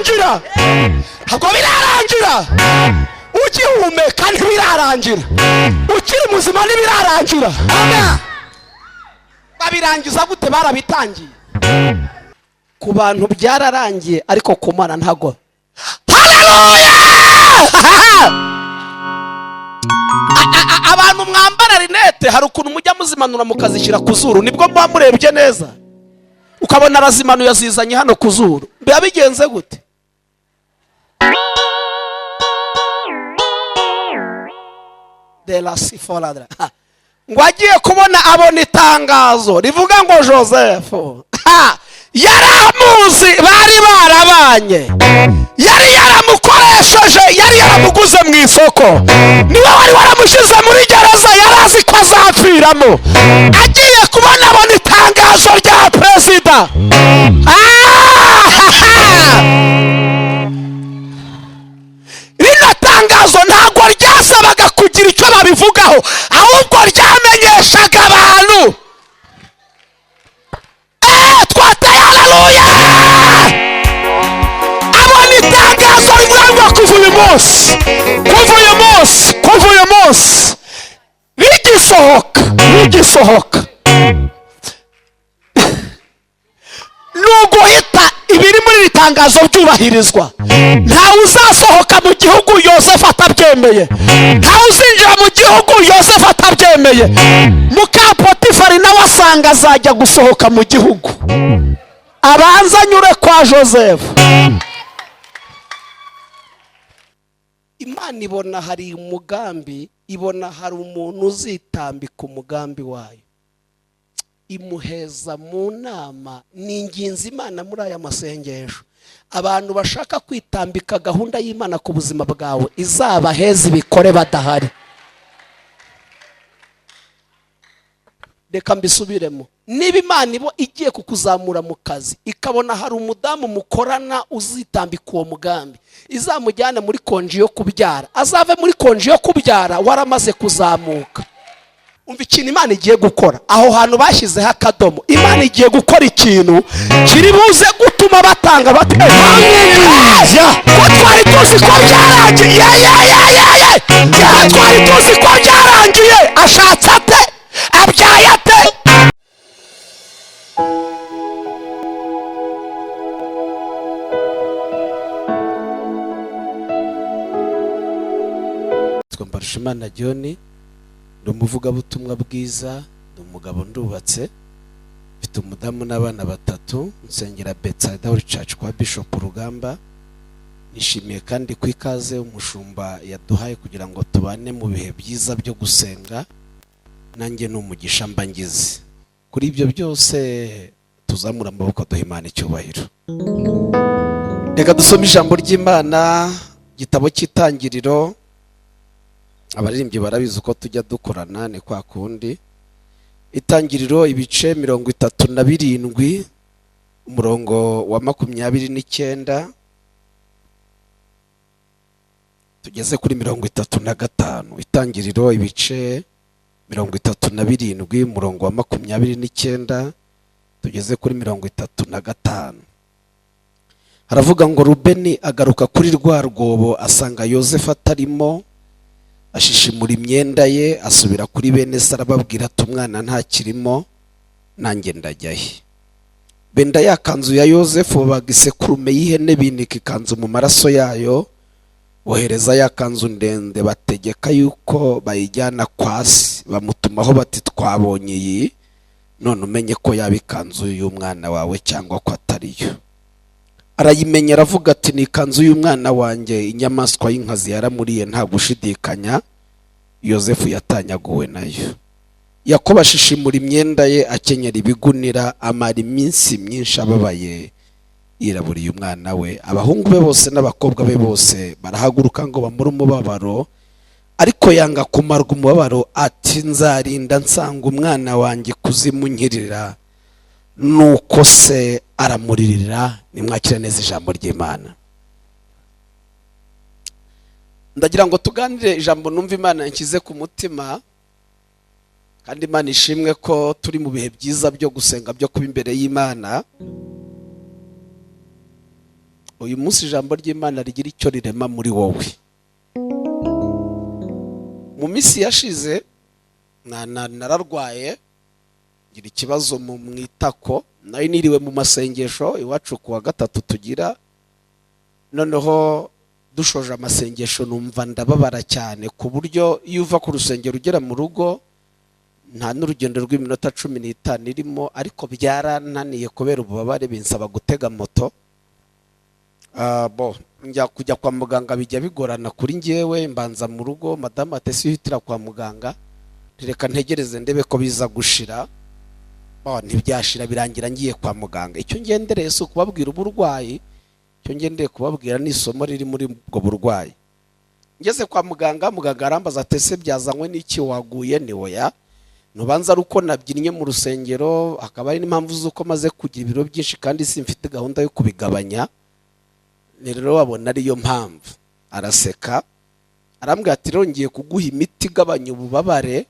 Birarangira, ntabwo birarangira. Ugihumeka ntibirarangira, ukiri muzima ntibirarangira. Babirangiza gute? Barabitangiye. Ku bantu byararangiye, ariko ku Mana ntago. Haleluya! Abantu mwambara lunettes, hari ukuntu mujya muzimanura mukazishyira ku zuru, nibwo muba murebye neza. Ukabona arazimanuye, azizanye hano ku zuru. Biba bigenze gute? De la sifoladra. Ngo agiye kubona, abona itangazo rivuga ngo Joseph. Ha! Yari amuzi, bari barabanye, yari yaramukoresheje, yari yaramuguze mu isoko, niwe wari waramushyize muri gereza, yari azi ko azapfiramo. Agiye kubona, abona itangazo rya perezida. Ah! Rino tangazo ntabwo ryasabaga kugira icyo babivugaho, ahubwo ryamenyeshaga abantu. Twateye haleluya! Abona itangazo rivuga ngo kuva uyu munsi, kuva uyu munsi, kuva uyu munsi, rigisohoka, rigisohoka, ni uguhita ibiri muri iri tangazo byubahirizwa. Ntawe uzasohoka mu gihugu Yosefu atabyemeye, ntawe uzinjira mu gihugu Yosefu atabyemeye. Muka Potifari nawe asanga azajya gusohoka mu gihugu, abanza anyure kwa Joseph. Imana ibona hari umugambi, ibona hari umuntu uzitambika umugambi wayo, imuheza mu nama. Ni ingenzi Imana muri aya masengesho, abantu bashaka kwitambika gahunda y'Imana ku buzima bwawe, izabaheza ibikore badahari. Reka mbisubiremo. Niba Imana ibo igiye kukuzamura mu kazi, ikabona hari umudamu mukorana uzitambika uwo mugambi, izamujyane muri konji yo kubyara, azave muri konji yo kubyara waramaze kuzamuka. Umva ikintu Imana igiye gukora aho hantu bashyizeho akadomo. Imana igiye gukora ikintu kiri buze gutuma batanga bati: "Ko twari tuzi ko byarangiye, ye ye ye ye ye, ko twari tuzi ko byarangiye, ashatse ate, abyaye ate?" Nitwa Mbarushimana John, ndi umuvugabutumwa bwiza, ndi umugabo, ndubatse, mfite umudamu n'abana batatu, nsengera Bethsaida Holy Church kwa Bishop Rugamba. Nishimiye kandi ku ikaze umushumba yaduhaye kugira ngo tubane mu bihe byiza byo gusenga, nanjye ni umugisha mba ngize. Kuri ibyo byose tuzamura amaboko duha Imana icyubahiro. Reka dusome ijambo ry'Imana, igitabo cy'Itangiriro. Abaririmbyi barabizi uko tujya dukorana, ni kwa kundi. Itangiriro ibice 37, umurongo wa 29 tugeze kuri 35. Itangiriro ibice 37, umurongo wa 29 tugeze kuri 35. Haravuga ngo Rubeni agaruka kuri rwa rwobo, asanga Yosefu atarimo, ashishimura imyenda ye, asubira kuri bene se, arababwira ati: "Umwana ntakirimo, nanjye ndajya he?" Benda ya kanzu ya Yosefu, babaga isekurume y'ihene, binika ikanzu mu maraso yayo, bohereza ya kanzu ndende, bategeka yuko bayijyana kwa se. Bamutumaho bati: "Twabonye iyi, none umenye ko yaba ikanzu y'umwana wawe cyangwa ko atariyo." Arayimenya, aravuga ati: "Ni ikanzu y'umwana wanjye, inyamaswa y'inkazi yaramuriye, nta gushidikanya Yosefu yatanyaguwe nayo." Yakobo ashishimura imyenda ye, akenyera ibigunira, amara iminsi myinshi ababaye, yiraburiye umwana we. Abahungu be bose n'abakobwa be bose barahaguruka ngo bamure umubabaro, ariko yanga kumarwa umubabaro, ati: "Nzarinda nsanga umwana wanjye kuzimu nkirira." Nuko se aramuririra. Nimwakira neza ijambo ry'Imana. Ndagira ngo tuganire ijambo numva Imana yanshyize ku mutima, kandi Imana ishimwe ko turi mu bihe byiza byo gusenga, byo kuba imbere y'Imana. Uyu munsi ijambo ry'Imana rigira icyo rirema muri wowe. Mu minsi yashize nararwaye, ngira ikibazo mu itako. Nari niriwe mu masengesho iwacu ku wa gatatu tugira. Noneho dushoje amasengesho numva ndababara cyane, ku buryo iyo uva ku rusengero ugera mu rugo nta n'urugendo rw'iminota 15 irimo, ariko byarananiye kubera ububabare, binsaba gutega moto. Bo njya kujya kwa muganga bijya bigorana kuri njyewe, mbanza mu rugo. Madamu atesi yihutira kwa muganga, reka ntegereze ndebe ko biza gushira. Ntibyashira, birangira ngiye kwa muganga. Icyo ngendereye si ukubabwira uburwayi, icyo ngendeye kubabwira ni isomo riri muri ubwo burwayi. Ngeze kwa muganga, muganga arambaza ati: "Ese byazanywe n'iki? Waguye?" Ni oya, ntubanza ari uko nabyinnye mu rusengero, hakaba hari n'impamvu z'uko maze kugira ibiro byinshi kandi simfite gahunda yo kubigabanya, ni rero wabona ariyo mpamvu. Araseka, arambwira ati: "Rero ngiye kuguha imiti igabanya ububabare,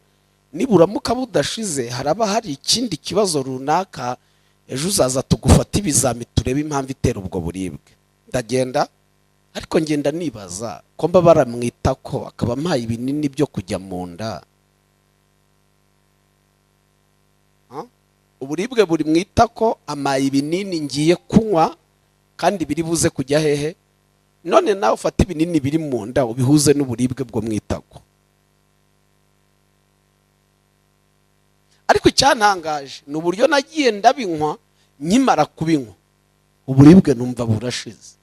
niburamuka budashize haraba hari ikindi kibazo runaka, ejo uzaza tugufate ibizami turebe impamvu itera ubwo buribwe." Ndagenda, ariko ngenda nibaza ko mba baramwita ko akaba ampaye ibinini byo kujya mu nda. Uburibwe buri mu itako, amaye ibinini ngiye kunywa kandi biri buze kujya hehe? None nawe ufate ibinini biri mu nda ubihuze n'uburibwe bwo mu itako. Ariko icyantangaje ni uburyo nagiye ndabinywa, nkimara kubinywa uburibwe numva burashize.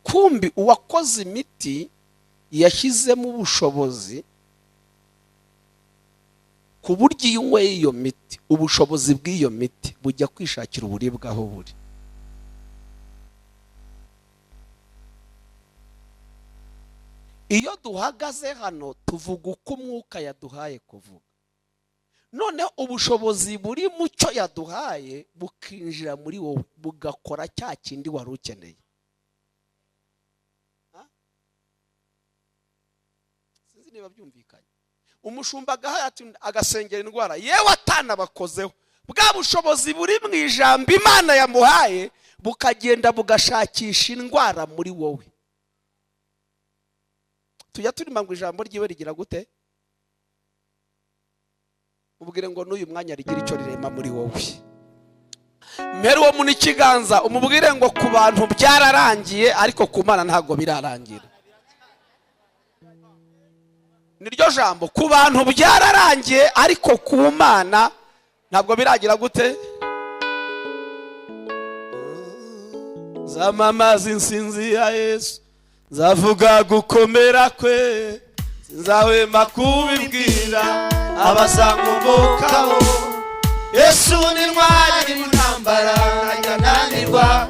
Kumbi uwakoze imiti yashyizemo ubushobozi ku buryo iyo unyweye iyo miti, ubushobozi bw'iyo miti bujya kwishakira uburibwe aho buri. Iyo duhagaze hano tuvuga uko umwuka yaduhaye kuvuga, noneho ubushobozi buri mu cyo yaduhaye bukinjira muri wowe, bugakora cya kindi wari ukeneye. Sinzi niba byumvikanye. Umushumba agasengera indwara, yewe atanabakozeho, bwa bushobozi buri mu ijambo Imana yamuhaye bukagenda bugashakisha indwara muri wowe. Tujya turima ngo ijambo ryiwe rigira gute? Ubwire ngo n'uyu mwanya rigira icyo rirema muri wowe. Mpera uwo muntu ikiganza umubwire ngo ku bantu byararangiye, ariko ku Mana ntabwo birarangira. Niryo jambo, ku bantu byararangiye ariko ku Mana ntabwo biragira gute? Zamamaza insinzi ya Yesu, nzavuga gukomera kwe, sinzahwema kubibwira abazamukomokaho. Yesu ni intwari mu ntambara, ntajya ananirwa,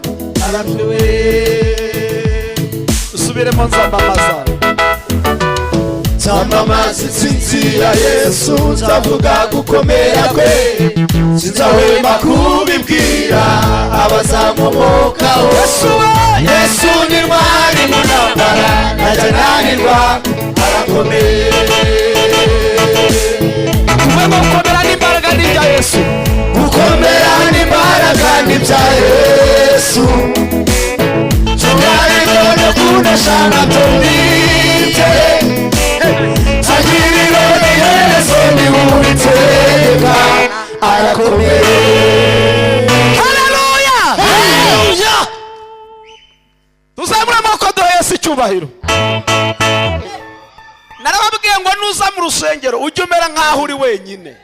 arakomeye. Usubiremo nzamamaza. Nzamamaza intsinzi ya Yesu, nzavuga gukomera kwe, sinzahwema kubibwira abazamukomokaho. Yesu ni intwari mu ntambara, ntajya ananirwa, arakomeye. Tuve gukomera n'imbaraga n'ibya Yesu. Gukomera n'imbaraga n'ibya Yesu, cyubahiro no kunesha nabyo bite, tagiriro n'iherezo ni Uwiteka, arakomeye. Haleluya! Tuzamure amaboko duhe Yesu icyubahiro. Narababwiye ngo nuza mu rusengero ujye umera nk'aho uri wenyine,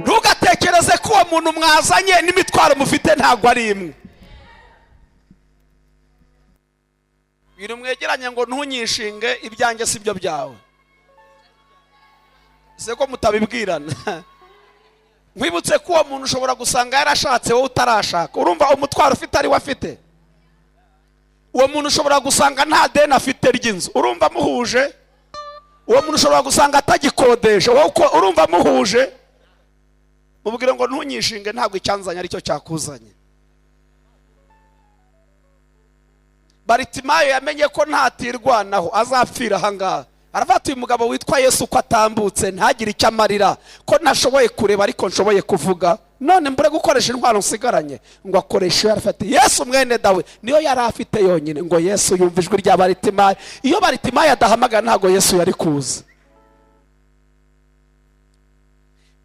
ntugatekereze ko uwo muntu mwazanye n'imitwaro mufite ntabwo ari imwe. Bwira mwegeranye ngo ntunyishinge, ibyanjye si byo byawe. Se ko mutabibwirana? Nkwibutse ko uwo muntu ushobora gusanga yarashatse wowe utarashaka, urumva umutwaro ufite ari we afite. Uwo muntu ushobora gusanga nta deni afite ry'inzu, urumva muhuje. Uwo muntu ushobora gusanga atagikodesha, wowe urumva muhuje. Mubwire ngo ntunyishinge, ntabwo icyanzanye aricyo cyakuzanye. Baritimayo yamenye ko ntatirwanaho azapfira ahangaha, arafata uyu mugabo witwa Yesu uko atambutse ntagire icyo amarira, ko ntashoboye kureba ariko nshoboye kuvuga. None mbure gukoresha intwaro nsigaranye. Ngo akoresha iyo afite. Yesu mwene Dawe niyo yari afite yonyine. Ngo Yesu yumva ijwi rya Baritimayo. Iyo Baritimayo adahamagara ntabwo Yesu yari kuza.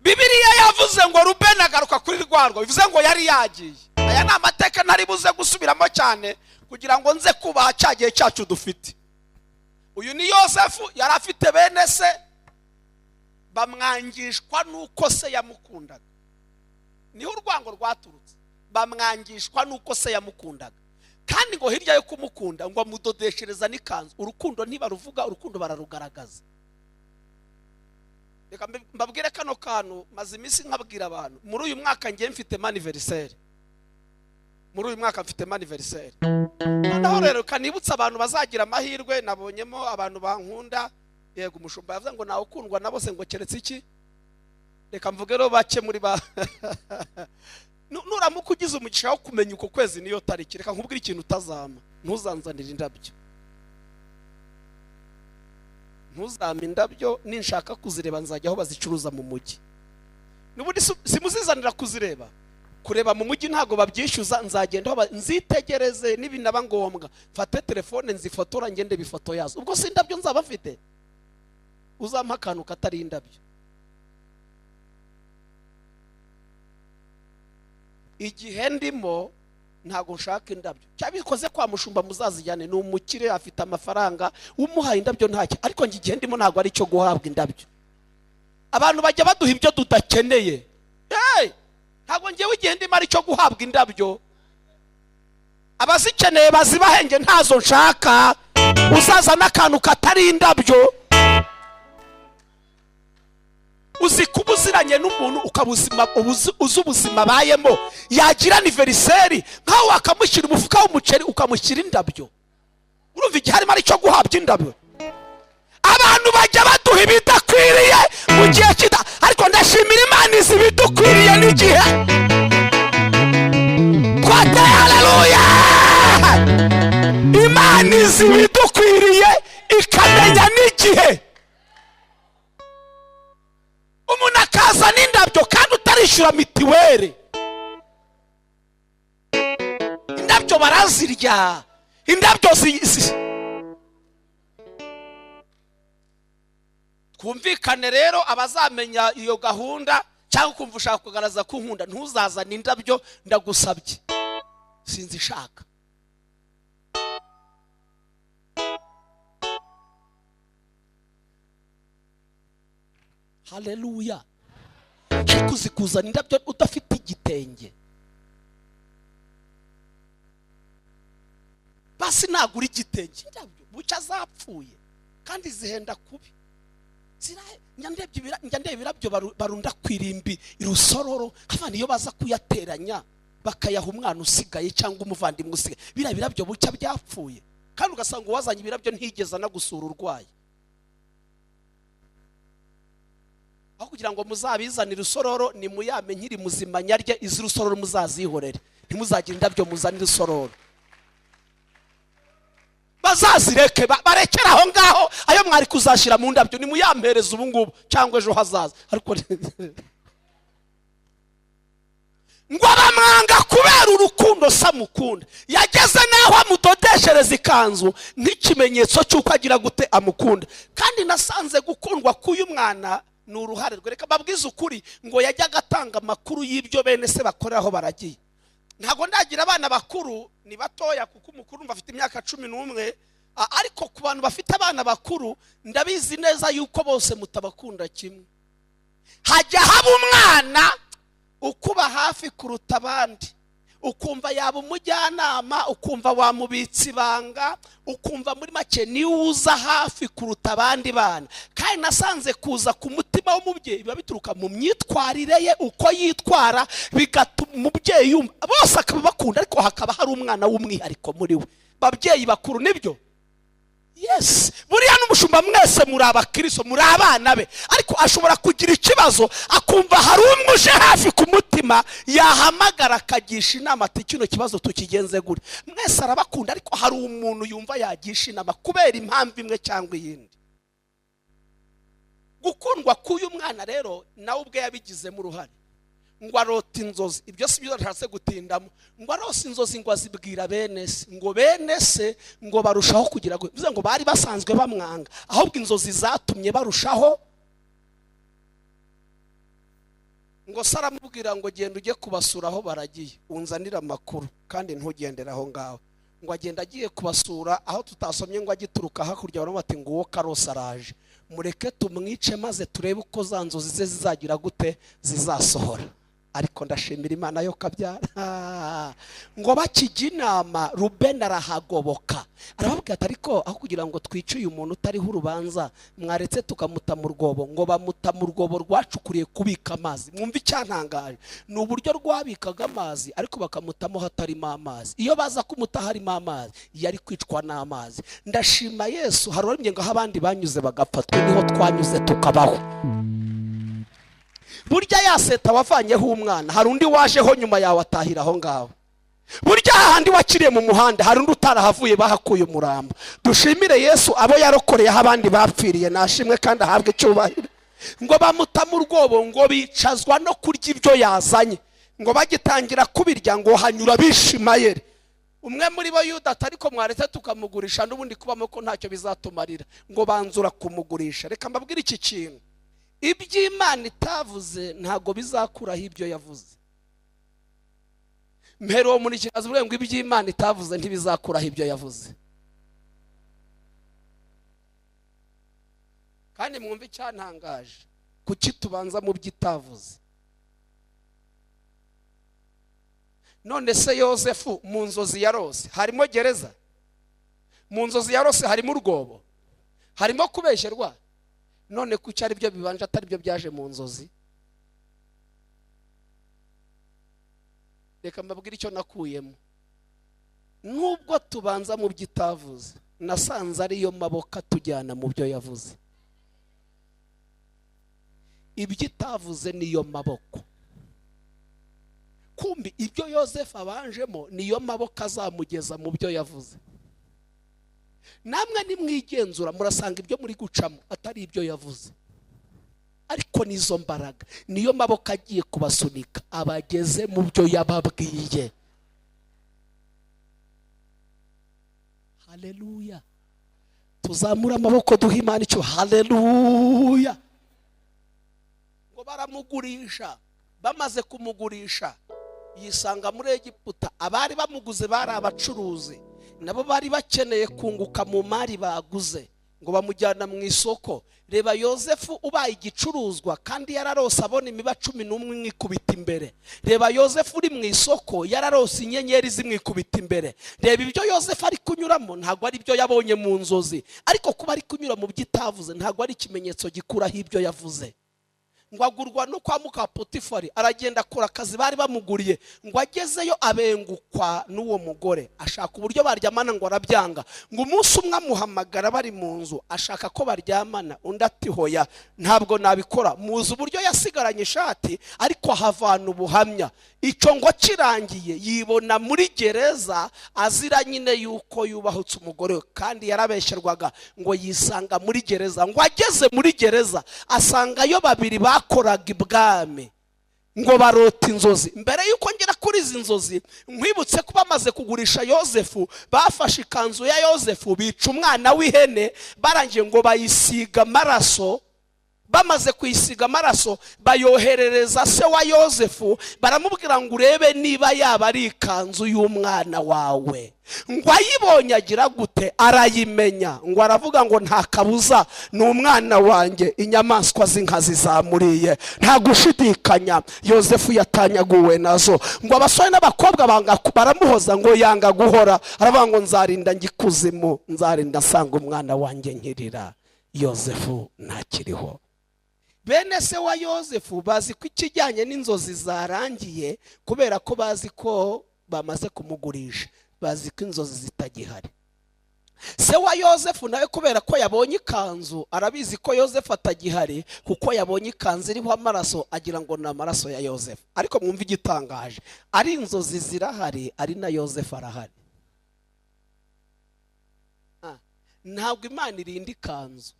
Bibiliya yavuze ngo Rubeni agaruka kuri rwarwo, bivuze ngo yari yagiye. Aya ni amateka ntari buze gusubiramo cyane kugira ngo nze kubaha cya gihe cyacu dufite. Uyu ni Yosefu, yari afite bene se bamwangishwa nuko se yamukundaga. Niho urwango rwaturutse, bamwangishwa nuko se yamukundaga. Kandi ngo hirya yo kumukunda ngo amudodeshereza n'ikanzu. Urukundo ntibaruvuga, urukundo bararugaragaza. Reka mbabwire kano kantu maze iminsi nkabwira abantu. Muri uyu mwaka ngiye mfite anniversaire. Muri uyu mwaka mfite anniversaire. Noneho rero kanibutsa abantu bazagira amahirwe, nabonyemo abantu bankunda. Yego umushumba yavuze ngo nawe ukundwa na bose ngo keretse iki? Reka mvuge rero bake muri ba nuramuka ugize umugisha wo kumenya uko kwezi niyo tariki, reka nkubwire ikintu utazama. Ntuzanzanire indabyo. Ntuzame indabyo, ninshaka kuzireba nzajya aho bazicuruza mu mujyi. Nubundi simuzizanira kuzireba. Kureba mu mujyi ntago babyishyuza, nzagenda aho nzitegereze n'ibinaba ngombwa. Mfate telefone nzifotora ngende bifoto yazo. Ubwo si indabyo nzaba mfite. Uzampa akantu katari indabyo. Igihe ndimo ntago nshaka indabyo. Cyabikoze kwa mushumba muzazijyane, ni umukire afite amafaranga, umuhaye indabyo ntacyo. Ariko ngi igihe ndimo ntago ari cyo guhabwa indabyo. Abantu bajya baduha ibyo tudakeneye. Hey! Ntago ngewe igihe ndimo ari cyo guhabwa indabyo. Abazikeneye bazibahenge, ntazo nshaka. Uzaza n'akantu katari indabyo. Uzi kuba uziranye n'umuntu ukabuzima uzi ubuzima bayemo, yagira anniversaire nkaho wakamushyira umufuka w'umuceri ukamushyira indabyo. Urumva igihe harimo ari cyo guhabwa indabyo. Abantu bajya baduha ibidakwiriye mu gihe kita, ariko ndashimira Imana izi ibidukwiriye n'igihe. Twate haleluya. Imana izi ibidukwiriye ikamenya n'igihe. Umuntu akaza n'indabyo kandi utarishyura mitiweli. Indabyo barazirya, indabyo twumvikane rero abazamenya iyo gahunda cyangwa kumva ushaka kugaragaza ko unkunda, ntuzazane indabyo ndagusabye, sinzishaka. Haleluya. Ariko uzikuzana indabyo udafite igitenge. Basi nagura igitenge, indabyo bucya zapfuye kandi zihenda kubi. Njya ndeba ibirabyo barunda kwirimbi irusororo, nkavana iyo baza kuyateranya bakayaha umwana usigaye cyangwa umuvandimwe usigaye. Biriya birabyo bucya byapfuye, kandi ugasanga uwazanye ibirabyo ntigeze anagusura urwaye. Aho kugira ngo muzabizanire usororo, ni muyame nkiri muzima nyarye izi rusororo muzazihorere, ntimuzagire indabyo muzanire usororo. Bazazireke, barekere aho ngaho, ayo mwari kuzashyira mu ndabyo ni muyampereze ubu ngubu cyangwa ejo hazaza. Ariko ngo abamwanga kubera urukundo samukunda, yageze naho amudodeshereza ikanzu nk'ikimenyetso cy'uko agira gute amukunda. Kandi nasanze gukundwa k'uyu mwana ni uruhare rwe. Reka babwize ukuri, ngo yajyaga atanga amakuru y'ibyo bene se bakorera aho baragiye. Ntago ndagira abana bakuru, ni batoya kuko umukuru afite imyaka 11, ariko ku bantu bafite abana bakuru ndabizi neza yuko bose mutabakunda kimwe. Hajya haba umwana ukuba hafi kuruta abandi, ukumva yaba umujyanama, ukumva wamubitsa ibanga, ukumva muri make ni uza hafi kuruta abandi bana. Kandi nasanze kuza ku mutima w'umubyeyi biba bituruka mu myitwarire ye, uko yitwara bigatuma umubyeyi yumva bose akaba bakunda, ariko hakaba hari umwana w'umwihariko muri we. Babyeyi bakuru nibyo? Yes, buriya n'umushumba mwese muri abakristo, muri abana be, ariko ashobora kugira ikibazo akumva hari umwe uje hafi ku mutima, yahamagara akagisha inama ati kino kibazo tukigenze gute. Mwese arabakunda, ariko hari umuntu yumva yagisha inama kubera impamvu imwe cyangwa iyindi. Gukundwa k'uyu mwana rero nawe ubwe yabigizemo uruhare. Ngo arota inzozi, ibyo si byo nashatse gutindamo. Ngo arose inzozi ngo azibwira bene se, ngo bene se ngo barushaho kugira, bivuze ngo bari basanzwe bamwanga, ahubwo inzozi zatumye barushaho. Ngo se aramubwira ngo genda ujye kubasura aho baragiye, unzanire amakuru kandi ntugendere aho ngaho. Ngo agenda agiye kubasura aho tutasomye, ngo agituruka hakurya baramuba ati nguwo Karose araje, mureke tumwice maze turebe uko za nzozi ze zizagira gute zizasohora. Ariko ndashimira Imana yo kabyara. Ngo bakijya inama, Rubeni arahagoboka, arababwira ati ariko aho kugira ngo twice uyu muntu utariho urubanza, mwaretse tukamuta mu rwobo. Ngo bamuta mu rwobo rwacukuriye kubika amazi. Mwumva icyantangaje ni uburyo rwabikaga amazi, ariko bakamutamo hatarimo amazi. Iyo baza kumuta harimo amazi yari kwicwa n'amazi. Ndashima Yesu, hari uwarembye ngo aho abandi banyuze bagapfa, twe niho twanyuze tukabaho. Burya yaseta wavanyeho umwana, hari undi wajeho nyuma yawe atahira aho ngaho. Burya hahandi wakiriye mu muhanda, hari undi utarahavuye bahakuye umurambo. Dushimire Yesu abo yarokoreyeho abandi bapfiriye, nashimwe kandi ahabwe icyubahiro. Ngo bamuta mu rwobo, ngo bicazwa no kurya ibyo yazanye. Ngo bagitangira kubirya ngo hanyura Bishimayeli, umwe muri bo Yuda ati ariko mwaretse tukamugurisha n'ubundi kubamo ko ntacyo bizatumarira. Ngo banzura kumugurisha. Reka mbabwire iki kintu, iby'Imana itavuze ntago bizakuraho ibyo yavuze. Mpero wo muri kigazi uvuge ngo iby'Imana itavuze ntibizakuraho ibyo yavuze. Kandi mwumve icyantangaje, kuki tubanza mu byo itavuze? None se Yosefu mu nzozi yarose harimo gereza? Mu nzozi yarose harimo urwobo? Harimo kubesherwa? None kuki ari byo bibanje atari byo byaje mu nzozi? Reka mbabwire icyo nakuyemo. Nubwo tubanza mu byo itavuze, nasanze ariyo maboko atujyana mu byo yavuze. Ibyo itavuze niyo maboko. Kumbi ibyo Yosefu abanjemo niyo maboko azamugeza mu byo yavuze. Namwe nimwigenzura murasanga ibyo muri gucamo atari ibyo yavuze, ariko nizo mbaraga niyo maboko agiye kubasunika abageze mu byo yababwiye. Haleluya! Tuzamura amaboko duha Imana icyo. Haleluya! Ngo baramugurisha, bamaze kumugurisha yisanga muri Egiputa. Abari bamuguze bari abacuruzi, nabo bari bakeneye kunguka mu mari baguze. Ngo bamujyana mu isoko. Reba Yosefu ubaye igicuruzwa kandi yararose abona imiba 11 imwikubita imbere. Reba Yosefu uri mu isoko yararose inyenyeri zimwikubita imbere. Reba ibyo Yosefu ari kunyuramo ntabwo ari byo yabonye mu nzozi, ariko kuba ari kunyura mu byo itavuze ntabwo ari ikimenyetso gikuraho ibyo yavuze. Ngo agurwa no kwa muka Potifari, aragenda akora akazi bari bamuguriye. Ngo agezeyo abengukwa n'uwo mugore, ashaka uburyo baryamana ngo arabyanga. Ngo umunsi umwe amuhamagara bari mu nzu, ashaka ko baryamana, undi ati hoya ntabwo nabikora. Muzi uburyo yasigaranye ishati, ariko ahavana ubuhamya. Icyo ngo kirangiye yibona muri gereza azira nyine yuko yubahutse umugore we, kandi yarabesherwaga. Ngo yisanga muri gereza. Ngo ageze muri gereza asangayo babiri bakoraga ibwami, ngo barota inzozi. Mbere yuko ngera kuri izi nzozi, nkwibutse ko bamaze kugurisha Yosefu, bafashe ikanzu ya Yosefu bica umwana w'ihene, barangiye ngo bayisiga amaraso. Bamaze kuyisiga amaraso bayoherereza se wa Yosefu, baramubwira ngo urebe niba yaba ari ikanzu y'umwana wawe. Ngo ayibonye agira gute? Arayimenya. Ngo aravuga ngo nta kabuza ni umwana wanjye, inyamaswa z'inkazi zamuriye. Nta gushidikanya Yosefu yatanyaguwe nazo. Ngo abasore n'abakobwa baramuhoza, ngo yanga guhora, aravuga ngo nzarinda ngikuzimu, nzarinda nsanga umwana wanjye nkirira. Yosefu ntakiriho. Bene se wa Yosefu bazi ko ikijyanye n'inzozi zarangiye, kubera ko bazi ko bamaze kumugurisha, bazi ko inzozi zitagihari. Se wa Yosefu nawe kubera ko yabonye ikanzu, arabizi ko Yosefu atagihari, kuko yabonye ikanzu iriho amaraso, agira ngo ni amaraso ya Yosefu. Ariko mwumve igitangaje, ari inzozi zirahari, ari na Yosefu arahari. Ntabwo Imana irinda ikanzu,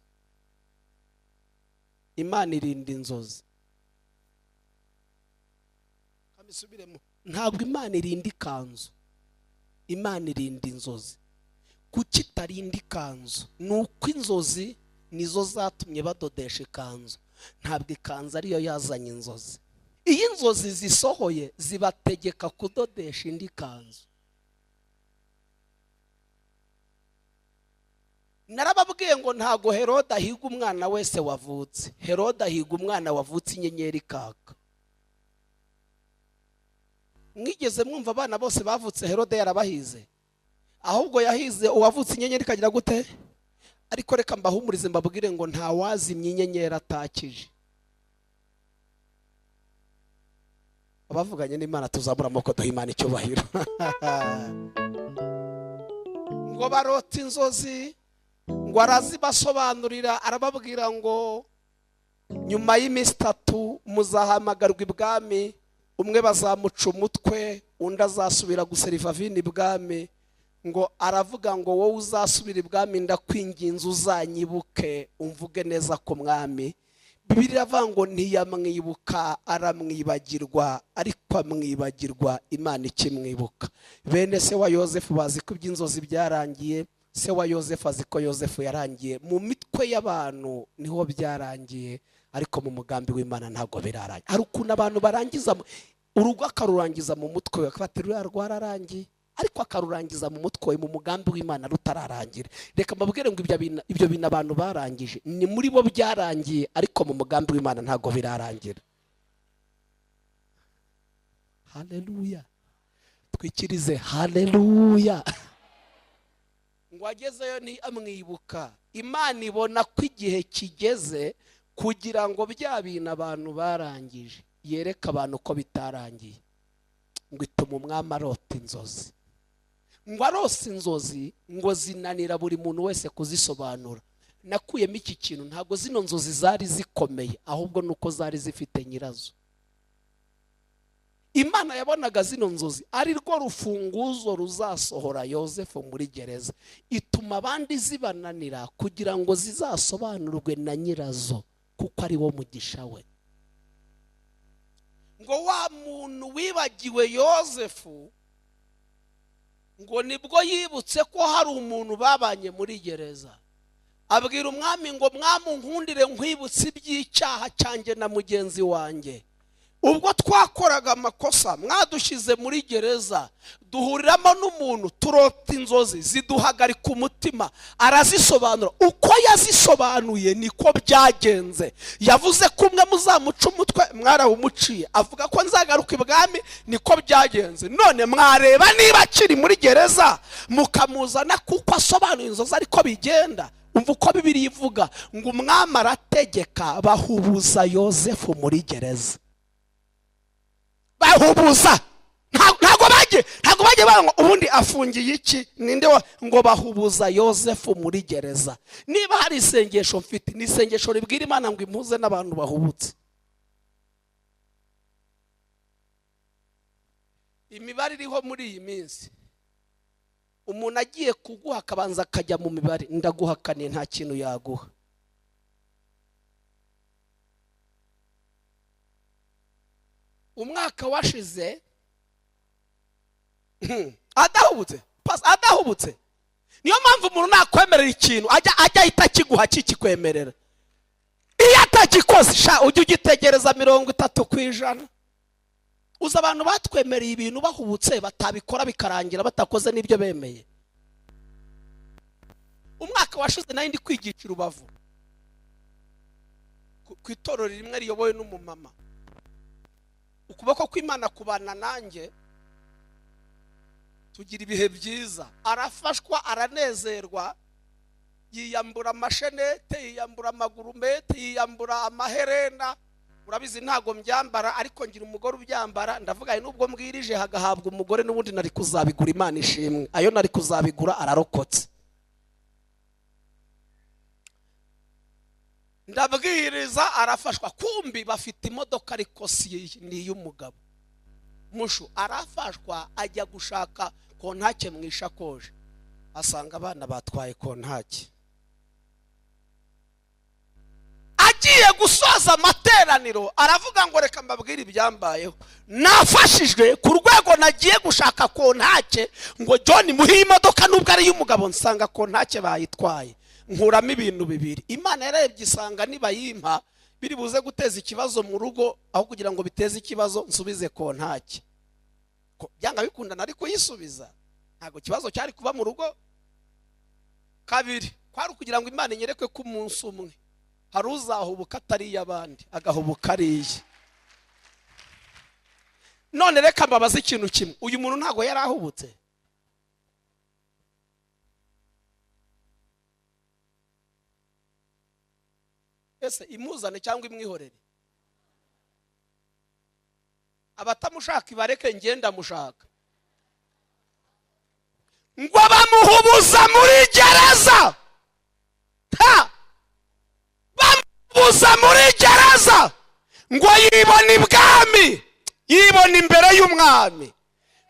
Imana irinda inzozi. Mbisubiremo: ntabwo Imana irinda ikanzu, Imana irinda inzozi. Kuki itarinda ikanzu? Ni uko inzozi nizo zatumye badodesha ikanzu, ntabwo ikanzu ariyo yazanye inzozi. Iyo inzozi zisohoye zibategeka kudodesha indi kanzu. Narababwiye ngo ntago Herode ahiga umwana wese wavutse. Herode ahiga umwana wavutse inyenyeri kaka. Mwigeze mwumva abana bose bavutse Herode yarabahize? Ahubwo yahize uwavutse inyenyeri ikagira gute? Ariko reka mbahumurize mbabwire ngo nta wazimye inyenyeri atakije. Abavuganye n'Imana tuzamura amaboko duha Imana icyubahiro. Ngo barota inzozi, ngo arazibasobanurira, arababwira ngo nyuma y'iminsi 3 muzahamagarwa ibwami, umwe bazamuca umutwe, undi azasubira guseriva vino ibwami. Ngo aravuga ngo wowe uzasubira ibwami ndakwinginze uzanyibuke umvuge neza ku mwami. Bibiliya iravuga ngo ntiyamwibuka aramwibagirwa, ariko amwibagirwa Imana ikimwibuka. Bene se wa Yosefu bazi ko iby'inzozi byarangiye, se wa Yosefu azi ko Yosefu yarangiye. Mu mitwe y'abantu niho byarangiye, ariko mu mugambi w'Imana ntabwo birarangiye. Hari ukuntu abantu barangiza urugo akarurangiza mu mutwe we, akabati ruriya rwararangiye, ariko akarurangiza mu mutwe we, mu mugambi w'Imana rutararangira. Reka mbabwire ngo ibyo bintu abantu barangije ni muri bo byarangiye, ariko mu mugambi w'Imana ntabwo birarangira. Haleluya, twikirize haleluya. Ngo agezeyo ni amwibuka. Imana ibona ko igihe kigeze kugira ngo bya bintu abantu barangije yereke abantu ko bitarangiye. Ngo ituma umwami arota inzozi. Ngo arose inzozi ngo zinanira buri muntu wese kuzisobanura. Nakuyemo iki kintu, ntabwo zino nzozi zari zikomeye, ahubwo nuko zari zifite nyirazo. Imana yabonaga zino nzozi ari rwo rufunguzo ruzasohora Yosefu muri gereza, ituma abandi zibananira kugira ngo zizasobanurwe na nyirazo, kuko ari wo mugisha we. Ngo wa muntu wibagiwe Yosefu, ngo nibwo yibutse ko hari umuntu babanye muri gereza. Abwira umwami ngo mwami nkundire nkwibutse iby'icyaha cyanjye na mugenzi wanjye. Ubwo twakoraga amakosa mwadushyize muri gereza, duhuriramo n'umuntu turota inzozi ziduhagarika umutima. Arazisobanura, uko yazisobanuye niko byagenze. Yavuze ko umwe muzamuca umutwe, mwarawumuciye. Avuga ko nzagaruka ibwami, niko byagenze. None mwareba niba akiri muri gereza mukamuzana, kuko asobanuye inzozi ariko bigenda. Umva uko Bibiliya ivuga ngo umwami arategeka bahubuza Yosefu muri gereza. Bahubuza, ntabwo bagiye ngo ubundi afungiye iki, ninde ngo bahubuza Yosefu muri gereza. Niba hari isengesho mfite, ni isengesho ribwira Imana ngo impuze n'abantu bahubutse. Imibare iriho muri iyi minsi, umuntu agiye kuguha akabanza akajya mu mibare, ndaguhakaniye nta kintu yaguha. Umwaka washize adahubutse, adahubutse. Niyo mpamvu umuntu nakwemerera ikintu ajya ahita akiguha kikikwemerera. Iyo atagikoze sha ujye ugitegereza 30%. Uza abantu batwemereye ibintu bahubutse batabikora bikarangira batakoze n'ibyo bemeye. Umwaka washize nari ndi kwigisha Rubavu ku itorero rimwe riyobowe n'umumama. Ukuboko kw'Imana kubana nanjye, tugira ibihe byiza. Arafashwa, aranezerwa, yiyambura amashenete, yiyambura amagurumete, yiyambura amaherena. Urabizi ntago mbyambara, ariko ngira umugore ubyambara. Ndavuga nubwo mbwirije hagahabwa umugore, n'ubundi nari kuzabigura. Imana ishimwe, ayo nari kuzabigura ararokotse. Ndabwiriza arafashwa, kumbi bafite imodoka ariko si ni iy'umugabo. Mushu arafashwa, ajya gushaka kontake mu ishakoje, asanga abana batwaye kontake. Agiye gusoza amateraniro aravuga ngo reka mbabwire ibyambayeho, nafashijwe ku rwego nagiye gushaka kontake ngo John muhe imodoka nubwo ari iy'umugabo, nsanga kontake bayitwaye, nkuramo ibintu bibiri. Imana yarebye isanga nibayimpa biri buze guteza ikibazo mu rugo, aho kugira ngo biteze ikibazo nsubize kontake. Byanga bikunda nari kuyisubiza, ntabwo ikibazo cyari kuba mu rugo. Kabiri, kwari kugira ngo Imana inyerekwe ko umunsi umwe hari uzahubuka atari iy'abandi agahubuka ari iye. None reka mbabaze ikintu kimwe, uyu muntu ntabwo yari ahubutse? Ese imuzane cyangwa imwihorere? Abatamushaka ibareke, ngenda mushaka. Ngo bamuhubuza muri gereza, bamuhubuza muri gereza, ngo yibona ibwami, yibona imbere y'umwami,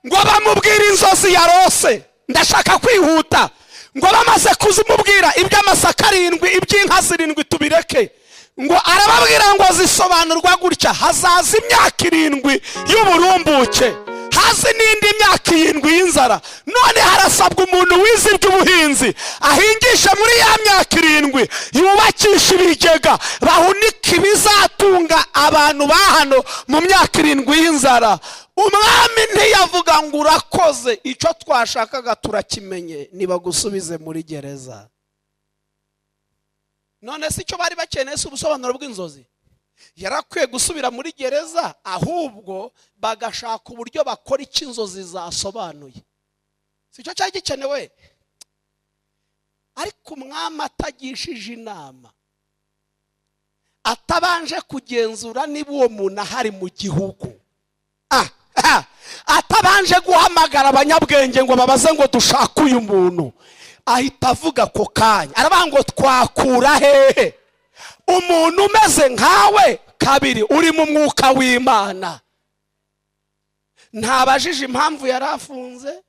ngo bamubwira inzozi yarose. Ndashaka kwihuta. Ngo bamaze kuzimubwira iby'amasaka 7, iby'inka 7 tubireke, ngo arababwira ngo zisobanurwa gutya: hazaza imyaka 7 y'uburumbuke, hazi n'indi myaka 7 y'inzara. None harasabwa umuntu wize iby'ubuhinzi ahingisha muri ya myaka 7, yubakisha ibigega, bahunike ibizatunga abantu ba hano mu myaka 7 y'inzara. Umwami ntiyavuga ngo urakoze, icyo twashakaga turakimenye, nibagusubize muri gereza. None si icyo bari bakeneye si ubusobanuro bw'inzozi? Yarakwiye gusubira muri gereza, ahubwo bagashaka uburyo bakora icyo inzozi zasobanuye. Si cyo cyari gikenewe? Ariko umwami atagishije inama, atabanje kugenzura niba uwo muntu ahari mu gihugu, atabanje guhamagara abanyabwenge ngo babaze ngo dushake uyu muntu, ahita avuga ako kanya, aravuga ngo twakura hehe umuntu umeze nkawe, kabiri uri mu mwuka w'Imana. Ntabajije impamvu yari afunze,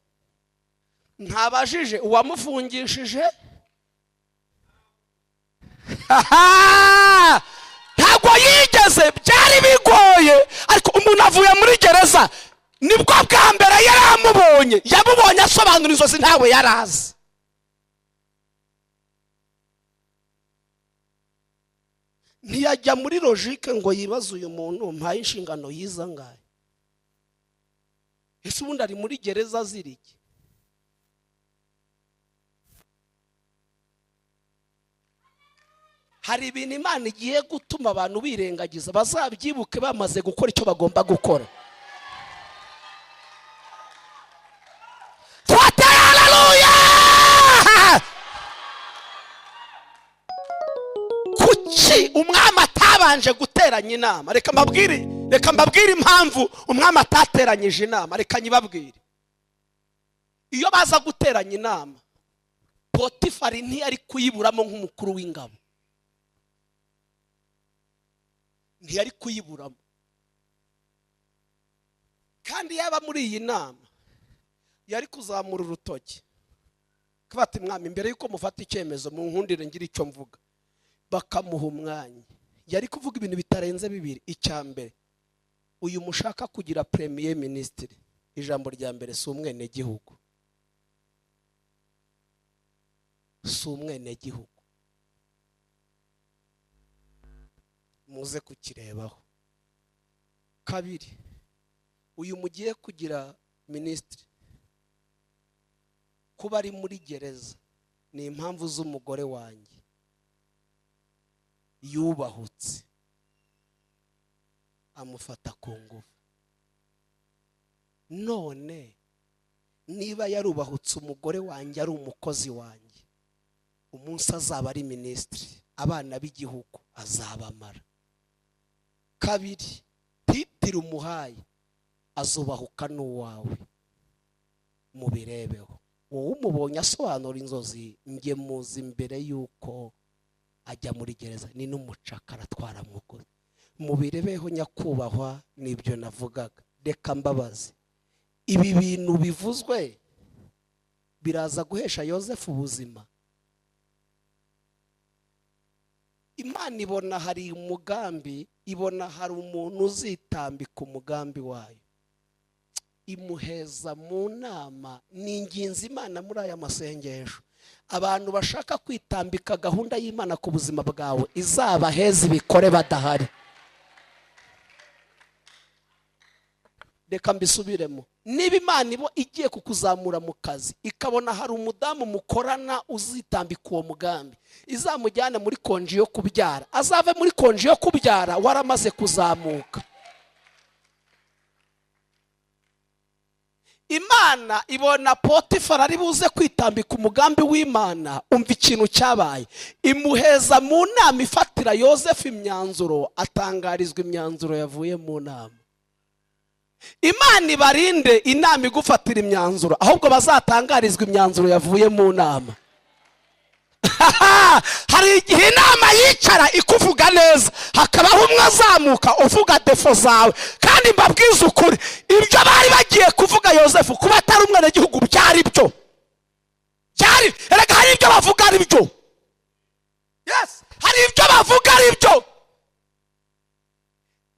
ntabajije uwamufungishije, ntabwo yigeze, byari bigoye. Ariko umuntu avuye muri gereza, nibwo bwa mbere yari amubonye, yamubonye asobanura inzozi ntawe yari azi. Ntiyajya muri logique ngo yibaze uyu muntu mpaye inshingano yiza ngahe, ese ubundi ari muri gereza azira iki? Hari ibintu Imana igiye gutuma abantu birengagiza, bazabyibuke bamaze gukora icyo bagomba gukora. Twateye haleluya! Kuki umwami atabanje guteranya inama? Reka mbabwire impamvu umwami atateranyije inama, reka nyibabwire. Iyo baza guteranya inama, Potifari ntiyari kuyiburamo nk'umukuru w'ingabo, ntiyari kuyiburamo. Kandi yaba muri iyi nama yari kuzamura urutoki bati mwami, mbere yuko mufata icyemezo mu nkundire ngira icyo mvuga, bakamuha umwanya. Yari kuvuga ibintu bitarenze bibiri. Icya mbere, uyu mushaka kugira premier ministre, ijambo rya mbere si umwenegihugu, si umwenegihugu, muze kukirebaho. Kabiri, uyu mugiye kugira ministre kuba ari muri gereza ni impamvu z'umugore wanjye yubahutse amufata ku ngufu. None niba yarubahutse umugore wanjye ari umukozi wanjye, umunsi azaba ari ministre abana b'igihugu azabamara. Kabiri, titira umuhaye azubahuka n'uwawe, mubirebeho. Wowe umubonye asobanura inzozi, nge muzi mbere yuko ajya muri gereza, ni n'umucakara twaramuguze. Mubirebeho nyakubahwa, nibyo navugaga. Reka mbabaze, ibi bintu bivuzwe biraza guhesha Yosefu ubuzima? Imana ibona hari umugambi, ibona hari umuntu uzitambika umugambi wayo, imuheza mu nama. Ni ingenzi Imana muri aya masengesho, abantu bashaka kwitambika gahunda y'Imana ku buzima bwawe izabaheza ibikore badahari. Reka mbisubiremo. Niba Imana ibo igiye kukuzamura mu kazi, ikabona hari umudamu mukorana uzitambika uwo mugambi, izamujyane muri konji yo kubyara, azave muri konji yo kubyara waramaze kuzamuka. Imana ibona Potifari ari buze kwitambika umugambi w'Imana. Umva ikintu cyabaye, imuheza mu nama ifatira Yosefu imyanzuro, atangarizwa imyanzuro yavuye mu nama. Imana ibarinde inama igufatira imyanzuro, ahubwo bazatangarizwa imyanzuro yavuye mu nama. Hari igihe inama yicara ikuvuga neza, hakabaho umwe azamuka uvuga defo zawe. Kandi mbabwiza ukuri, ibyo bari bagiye kuvuga Yosefu kuba atari umwenegihugu byari byo, byari. Erega hari ibyo bavuga ari byo. Yes, hari ibyo bavuga ari byo.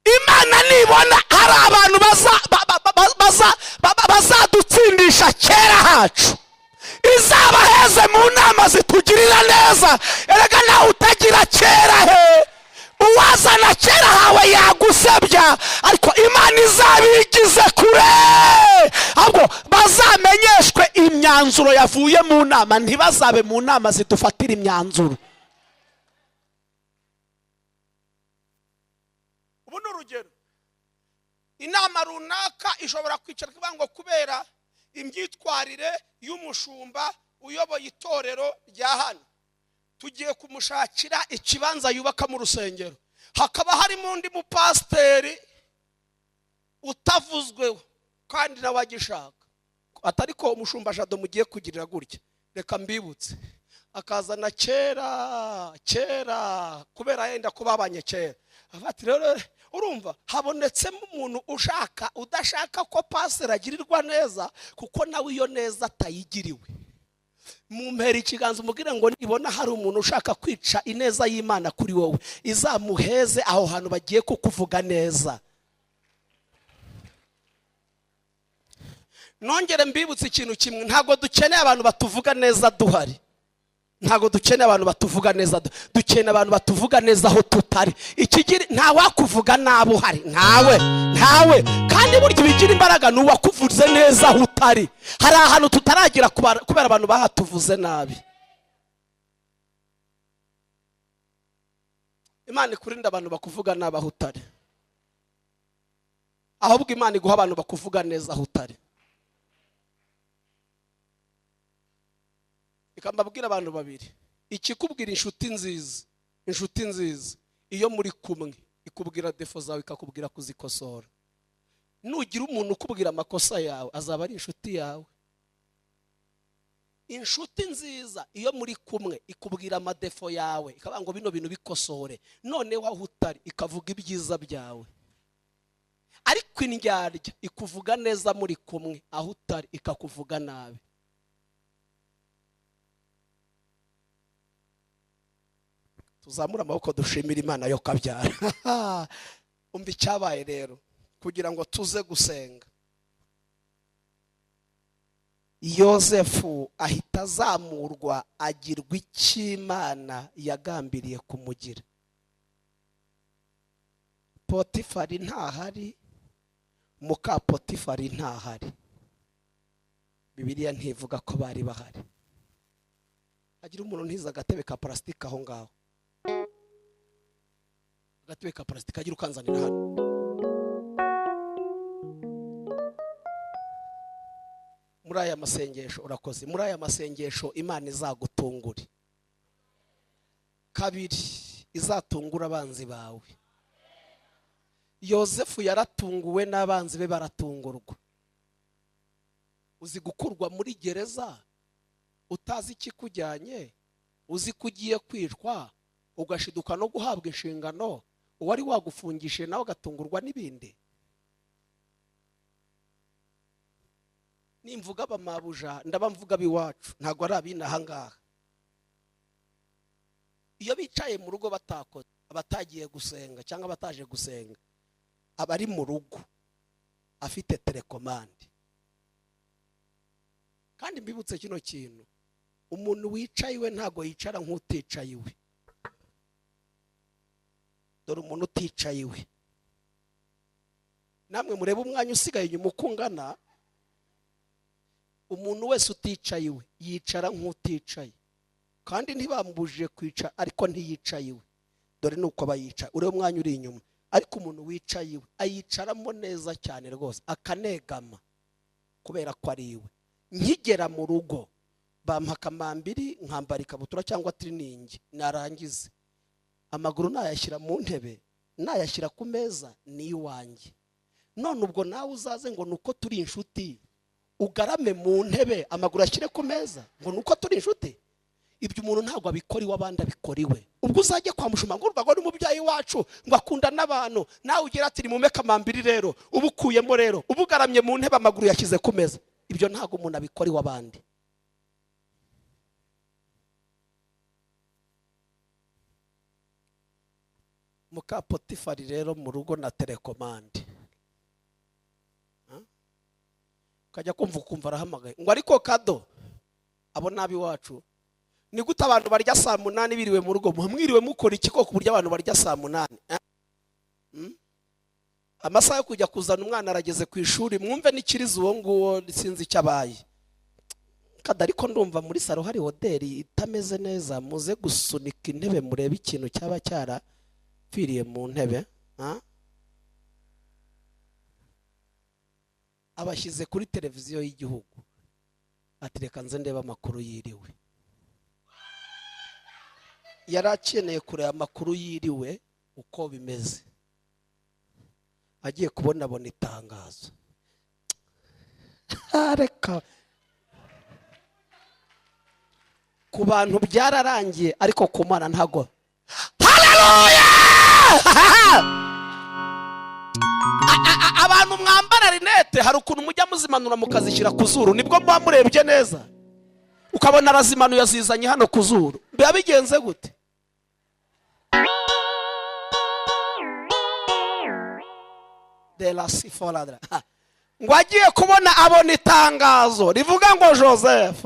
Imana nibona hari abantu bazadutsindisha kera hacu, izabaheze mu nama zitugirira neza. Erega nawe utagira kera he, uwazana kera hawe yagusebya, ariko Imana izabigize kure, ahubwo bazamenyeshwe imyanzuro yavuye mu nama, ntibazabe mu nama zidufatira imyanzuro. Ubu ni urugero. Inama runaka ishobora kwicara ivuga ngo kubera imyitwarire y'umushumba uyoboye itorero rya hano, tugiye kumushakira ikibanza yubaka mu rusengero. Hakaba harimo undi mupasiteri utavuzweho kandi nawe agishaka, atari ko umushumba Jado mugiye kugirira gutya, reka mbibutse. Akazana kera kera kubera yenda kubabanye kera, ati rero urumva habonetsemo umuntu ushaka udashaka ko pasiteri agirirwa neza, kuko nawe iyo neza atayigiriwe. Mumpera ikiganza umubwire ngo nibona hari umuntu ushaka kwica ineza y'Imana kuri wowe, izamuheze aho hantu bagiye kukuvuga neza. Nongere mbibutse ikintu kimwe, ntabwo dukeneye abantu batuvuga neza duhari. Ntabwo dukeneye abantu batuvuga neza, dukeneye abantu batuvuga neza aho tutari. Ikigira nta wakuvuga nabi uhari, ntawe, ntawe. Kandi burya ibigira imbaraga ni uwakuvuze neza aho utari. Hari ahantu tutaragira kubera abantu bahatuvuze nabi. Imana ikurinda abantu bakuvuga nabi aho utari, ahubwo Imana iguha abantu bakuvuga neza aho utari. Reka mbabwire abantu babiri, ikikubwira inshuti nziza, inshuti nziza iyo muri kumwe ikubwira defo zawe, ikakubwira kuzikosora. Nugira umuntu ukubwira amakosa yawe, azaba ari inshuti yawe. Inshuti nziza iyo muri kumwe ikubwira amadefo yawe, ikavuga ngo bino bintu bikosore, noneho aho utari ikavuga ibyiza byawe. Ariko indyarya ikuvuga neza muri kumwe, aho utari ikakuvuga nabi. Tuzamura amaboko dushimira Imana yo kabyara. Umva icyabaye rero kugira ngo tuze gusenga. Yosefu ahita azamurwa agirwa icy'Imana yagambiriye kumugira. Potifari ntahari, muka Potifari ntahari. Bibiliya ntivuga ko bari bahari. Hagira umuntu ntiza agatebe ka parasitike aho ngaho, agatebe ka parasitike agira ukanzanira hano. Muri aya masengesho urakoze, muri aya masengesho Imana izagutungure. Kabiri, izatungura abanzi bawe. Yosefu yaratunguwe n'abanzi be baratungurwa. Uzi gukurwa muri gereza utazi ikikujyanye, uzi ko ugiye kwicwa, ugashiduka no guhabwa inshingano, uwari wagufungishije nawe agatungurwa n'ibindi. Nimvuga abamabuja ndaba mvuga abiwacu, ntabwo ari abinaha ngaha. Iyo bicaye mu rugo batakoze, abatagiye gusenga cyangwa bataje gusenga, abari mu rugo afite télécommande. Kandi mbibutse kino kintu: umuntu wicaye iwe ntabwo yicara nk'uticaye iwe. Dore umuntu uticaye iwe, namwe murebe umwanya usigaye inyuma uko ungana. Umuntu wese uticaye iwe yicara nk'uticaye, kandi ntibamubujije kwicara, ariko ntiyicaye iwe. Dore nuko aba yicaye, urebe umwanya uri inyuma. Ariko umuntu wicaye iwe ayicaramo neza cyane rwose, akanegama kubera ko ari iwe. Nkigera mu rugo bampa akamambiri, nkambara ikabutura cyangwa tiriningi, narangize amaguru nayashyira mu ntebe, nayashyira ku meza, ni iwanjye. None ubwo nawe uzaze ngo nuko turi inshuti, ugarame mu ntebe, amaguru ashyire ku meza, ngo nuko turi inshuti? Ibyo umuntu ntabwo abikora iwe, abandi abikora iwe. Ubwo uzajya kwa mushuma ngo urumva ngo ni umubyeyi wacu, ngo akunda n'abantu, nawe ugira ati: "Nimume kamambiri." Rero uba ukuyemo, rero uba ugaramye mu ntebe, amaguru yashyize ku meza. Ibyo ntabwo umuntu abikora iwe, abandi. Muka Potifari rero mu rugo na télécommande, ukajya kumva ukumva arahamagaye ngo: "Ariko kado, abo nabi iwacu, ni gute abantu barya saa 8 biriwe mu rugo? Mwiriwe mukora iki koko ku buryo abantu barya saa 8? Amasaha yo kujya kuzana umwana arageze ku ishuri." Mwumve n'ikiriza uwo nguwo, sinzi icyo abaye kada, ariko ndumva muri salon hari hoteli itameze neza. Muze gusunika intebe murebe ikintu cyaba cyarapfiriye mu ntebe. Ha? Abashyize kuri televiziyo y'igihugu, ati: "Reka nze ndebe amakuru yiriwe." Yari akeneye kureba amakuru yiriwe uko bimeze. Agiye kubona abona itangazo. Reka, ku bantu byararangiye, ariko ku Mana ntago. Haleluya! Abantu mwambara lunettes, hari ukuntu mujya muzimanura mukazishyira ku zuru, nibwo muba murebye neza. Ukabona arazimanuye, azizanye hano ku zuru. Biba bigenze gute? De la sifoladra. Ngo agiye kubona abona itangazo rivuga ngo Joseph.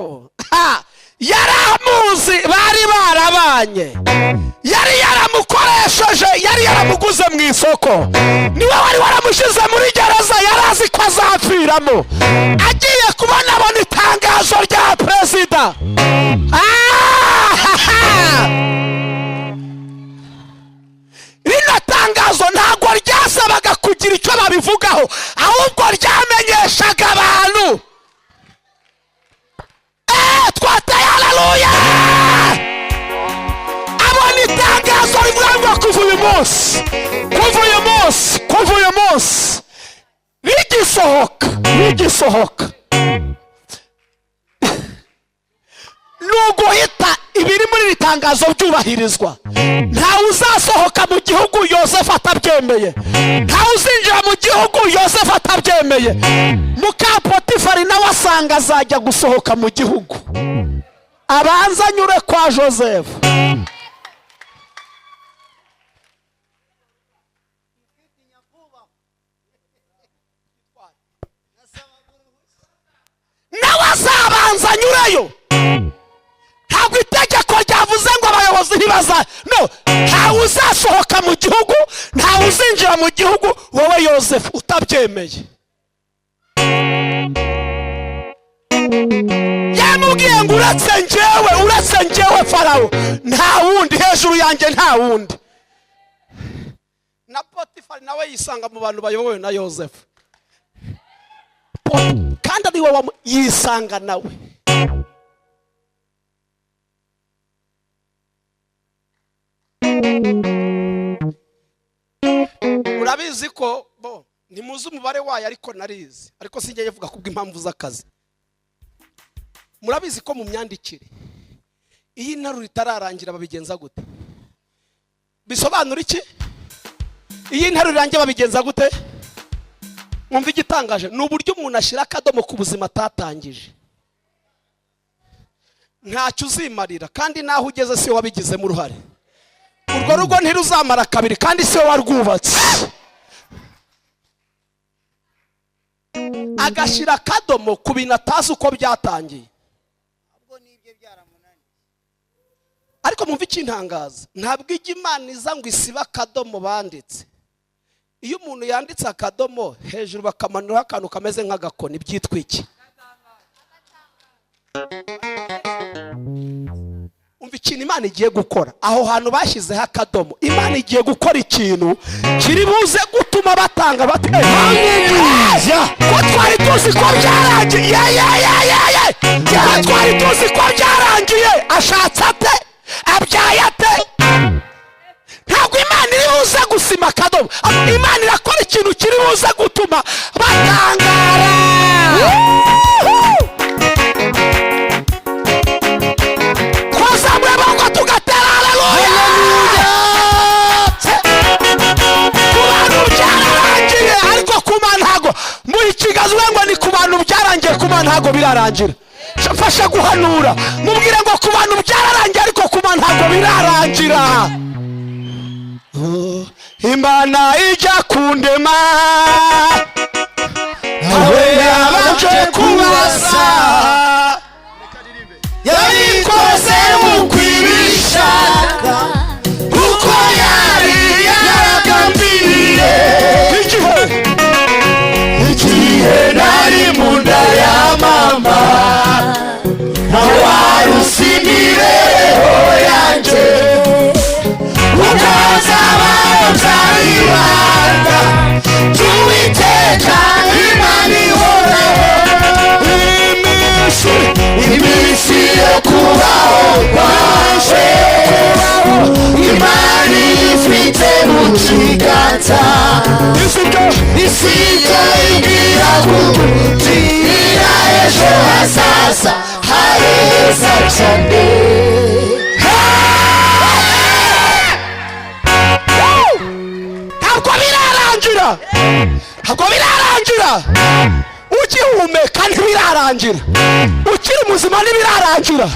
Ha! Yari amuzi, bari barabanye, yari yaramukoresheje, yari yaramuguze mu isoko, niwe wari waramushyize muri gereza, yari azi ko azapfiramo. Agiye kubona abona itangazo rya perezida. Ah! Rino tangazo ntabwo ryasabaga kugira icyo babivugaho, ahubwo ryamenyeshaga abantu. Twateye haleluya! Abona itangazo rivuga ngo kuva uyu munsi, kuva uyu munsi, kuva uyu munsi, rigisohoka, rigisohoka, ni uguhita ibiri muri iri tangazo byubahirizwa. Ntawe uzasohoka mu gihugu Yosefu atabyemeye, ntawe uzinjira mu gihugu Yosefu atabyemeye. Muka Potifari nawe asanga azajya gusohoka mu gihugu, abanza anyure kwa Joseph. Nawe azabanza anyureyo. Ntabwo itegeko ryavuze ngo abayobozi ntibaza, no ntawe uzasohoka mu gihugu, ntawe uzinjira mu gihugu wowe Yosefu utabyemeye. Yamubwiye ngo uretse njyewe, uretse njyewe Farawo, nta wundi hejuru yanjye, nta wundi. Na Potifari nawe yisanga mu bantu bayobowe na Yosefu, kandi ari we yisanga nawe. Murabizi ko bo ntimuzi umubare wayo, ariko narizi, ariko sinjya yivuga kubw'impamvu z'akazi. Murabizi ko mu myandikire, iyo interuro itararangira babigenza gute? Bisobanura iki? Iyo interuro irangiye babigenza gute? Mwumva igitangaje ni uburyo umuntu ashyira akadomo ku buzima atatangije. Ntacyo uzimarira, kandi n'aho ugeze si wabigizemo uruhare. Urwo rugo ntiruzamara kabiri kandi si we warwubatse. Agashyira akadomo ku bintu atazi uko byatangiye. Ariko mwumve ikintangaza, ntabwo ijya Imana iza ngo isibe akadomo banditse. Iyo umuntu yanditse akadomo hejuru bakamanuraho akantu kameze nk'agakoni, byitwa iki? Umva ikintu Imana igiye gukora aho hantu bashyizeho akadomo. Imana igiye gukora ikintu kiri buze gutuma batanga bati ko twari tuzi ko byarangiye, ko twari tuzi ko byarangiye. Ashatse ate? Abyaye ate? Ntabwo Imana iri buze gusima akadomo. Imana irakora ikintu kiri buze gutuma batangara. Twazamura amaboko tugatera haleluya. Ku bantu byararangiye, ariko ku Mana ntabwo. Muri Kigali ngo ni ku bantu byarangiye, ku Mana ntabwo birarangira. Mfasha guhanura, mubwire ngo ku bantu byararangiye, ariko ku Mana ntabwo birarangira. Imana ijya kundema ntawe yabanje kubaza, yabikoze mu kwibishaka kuko yari yaragambiriye. Igihe nari mu nda ya mama, ntawari uzi imibereho yanjye, ukazabaho byaribanda by'Uwiteka Imana ihoraho. Iminsi yo kubaho kwawe Imana ifite mu kiganza, isi ibwira kugira ejo hazaza heza cyane. Ntabwo birarangira, ntabwo birarangira. Ugihumeka ntibirarangira, ukiri muzima ntibirarangira.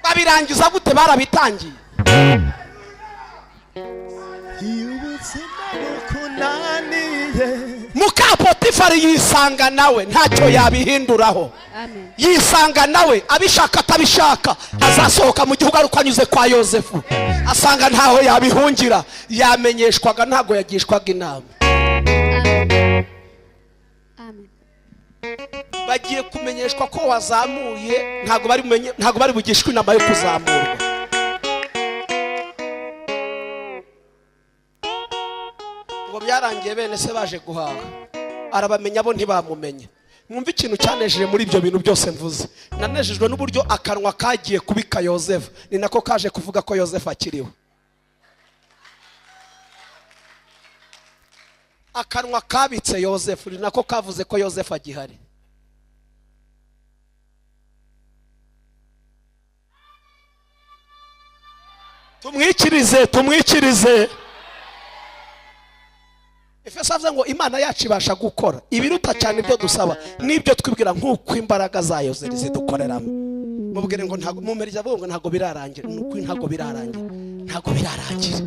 Babirangiza gute? Barabitangiye. Muka Potifari yisanga nawe ntacyo yabihinduraho. Yisanga nawe abishaka atabishaka azasohoka mu gihugu ariko anyuze kwa Yosefu. Asanga ntaho yabihungira, yamenyeshwaga ntabwo yagishwaga inama. Bagiye kumenyeshwa ko wazamuye, ntabwo bari bugishwe inama yo kuzamurwa. Ngo byarangiye bene se baje guhaha, arabamenya bo ntibamumenya. Mwumve ikintu cyanejeje muri ibyo bintu byose mvuze. Nanejejwe n'uburyo akanwa kagiye kubika Yosefu, ni nako kaje kuvuga ko Yosefu akiriho. Akanwa kabitse Yosefu ni nako kavuze ko Yosefu agihari. Tumwikirize, tumwikirize. Efeso avuze ngo Imana yacu ibasha gukora ibiruta cyane ibyo dusaba n'ibyo twibwira, nk'uko imbaraga zayo ziri zidukoreramo. Mubwire ngo ntabwo mumereza avuga ngo ntabwo birarangira. Nuko ntabwo birarangira, ntabwo birarangira,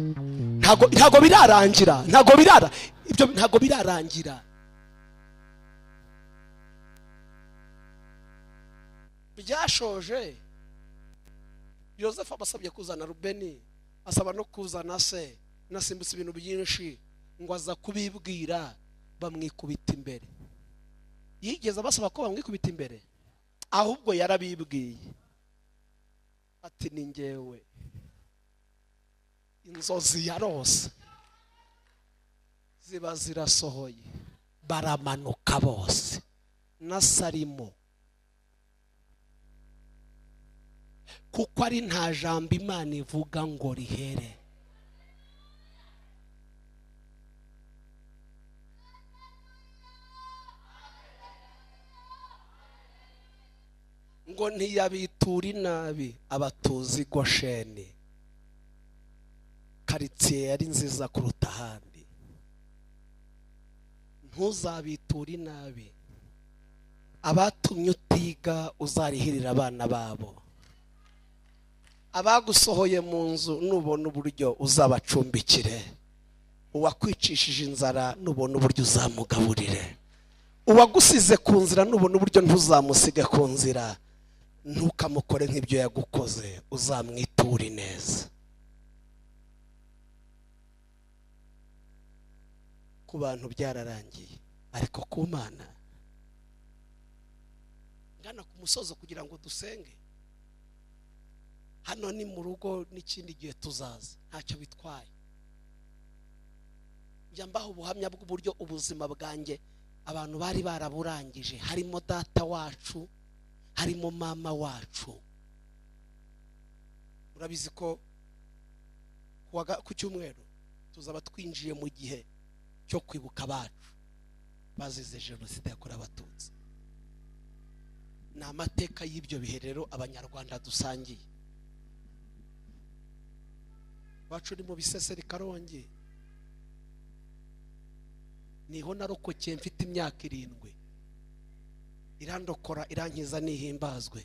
ntabwo birarangira, ntabwo birara ibyo, ntabwo birarangira. Byashoje Yosefu abasabye kuzana Rubeni, asaba no kuzana se, nasimbutse ibintu byinshi ngo aza kubibwira, bamwikubita imbere. Yigeze abasaba ko bamwikubita imbere? Ahubwo yarabibwiye ati ni njyewe inzozi yarose ziba zirasohoye. Baramanuka bose na Salimo, kuko ari nta jambo Imana ivuga ngo rihere. Ngo ntiyabitura inabi abatuzi Gosheni, karitsiye yari nziza kuruta ahandi. Ntuzabitura inabi abatumye utiga, uzarihirira abana babo. Abagusohoye mu nzu nubona uburyo uzabacumbikire, uwakwicishije inzara nubona uburyo uzamugaburire, uwagusize ku nzira nubona uburyo ntuzamusige ku nzira, ntukamukore nk'ibyo yagukoze, uzamwiture neza. Ku bantu byararangiye, ariko ku Mana. Ngana ku musozo kugira ngo dusenge. Hano ni mu rugo, n'ikindi gihe tuzaza, ntacyo bitwaye. Njya mbaho ubuhamya bw'uburyo ubuzima bwanjye abantu bari baraburangije, harimo data wacu, harimo mama wacu. Murabizi ko ku cyumweru tuzaba twinjiye mu gihe cyo kwibuka abacu bazize jenoside yakorewe Abatutsi. Ni amateka y'ibyo bihe rero Abanyarwanda dusangiye. Bacu ni mu Biseseri Karongi, niho narokokeye mfite imyaka 7, irandokora irankiza nihimbazwe.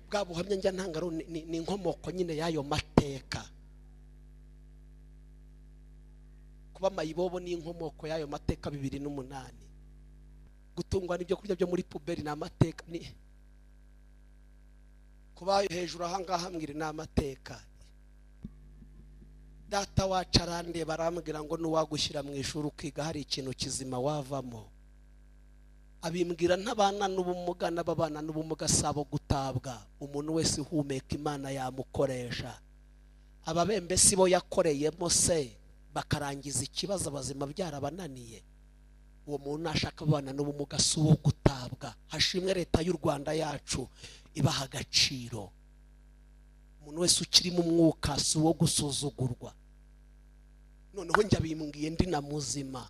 Bwa buhamya njya ntanga ni inkomoko nyine y'ayo mateka. Kuba mayibobo ni inkomoko y'ayo mateka 2008. Gutungwa n'ibyo kurya byo muri puberi ni amateka, ni kuba hejuru ahangaha mbwira ni amateka. Data wacu arandeba arambwira ngo nuwagushyira mu ishuri ukiga hari ikintu kizima wavamo. Abimbwira ntabana n'ubumuga n'ababana n'ubumuga sabo gutabwa, umuntu wese uhumeka Imana yamukoresha. Ababembe si bo yakoreyemo se bakarangiza ikibazo abazima byarabananiye. Uwo muntu ashaka abana n'ubumuga si uwo gutabwa. Hashimwe leta y'u Rwanda yacu ibaha agaciro. Umuntu wese ukiri mu mwuka si uwo gusuzugurwa. Noneho njya bimbwiye ndi na muzima,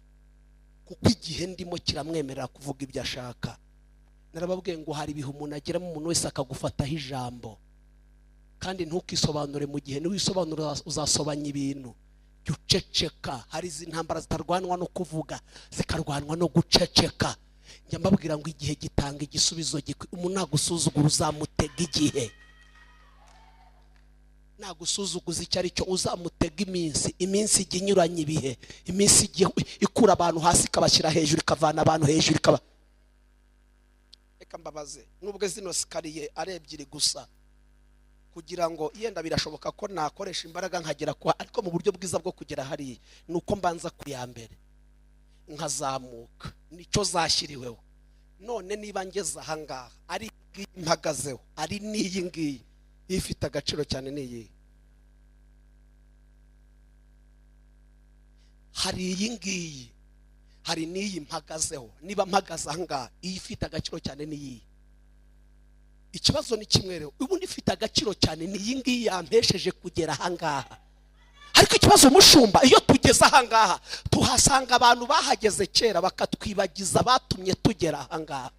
kuko igihe ndimo kiramwemerera kuvuga ibyo ashaka. Narababwiye ngo hari ibihe umuntu ageramo umuntu wese akagufataho ijambo, kandi ntukisobanure mu gihe niwisobanura uzasobanya ibintu. Jya uceceka. Hari izi ntambara zitarwanwa no kuvuga, zikarwanwa no guceceka. Njya mbabwira ngo igihe gitanga igisubizo gikwiye. Umuntu nagusuzugura uzamutega igihe, nagusuzuguza icyo ari cyo uzamutega iminsi. Iminsi ijya inyuranye ibihe, iminsi ijya ikura abantu hasi ikabashyira hejuru, ikavana abantu hejuru ikaba. Reka mbabaze, nubwo zino sikariye ari ebyiri gusa, kugira ngo yenda birashoboka ko nakoresha imbaraga nkagera kwa, ariko mu buryo bwiza bwo kugera hariya nuko mbanza ku ya mbere nkazamuka, nicyo zashyiriweho. None niba ngeze ahangaha ari mpagazeho ari n'iyi ngiyi ifite agaciro cyane niyi, hari iyi ngiyi, hari n'iyi mpagazeho. Niba mpagaze ahangaha iyi ifite agaciro cyane niyi. Ikibazo ni kimwe rero, ubundi ifite agaciro cyane ni iyi ngiyi yampesheje kugera ahangaha. Ariko ikibazo mushumba, iyo tugeze ahangaha tuhasanga abantu bahageze kera bakatwibagiza batumye tugera ahangaha.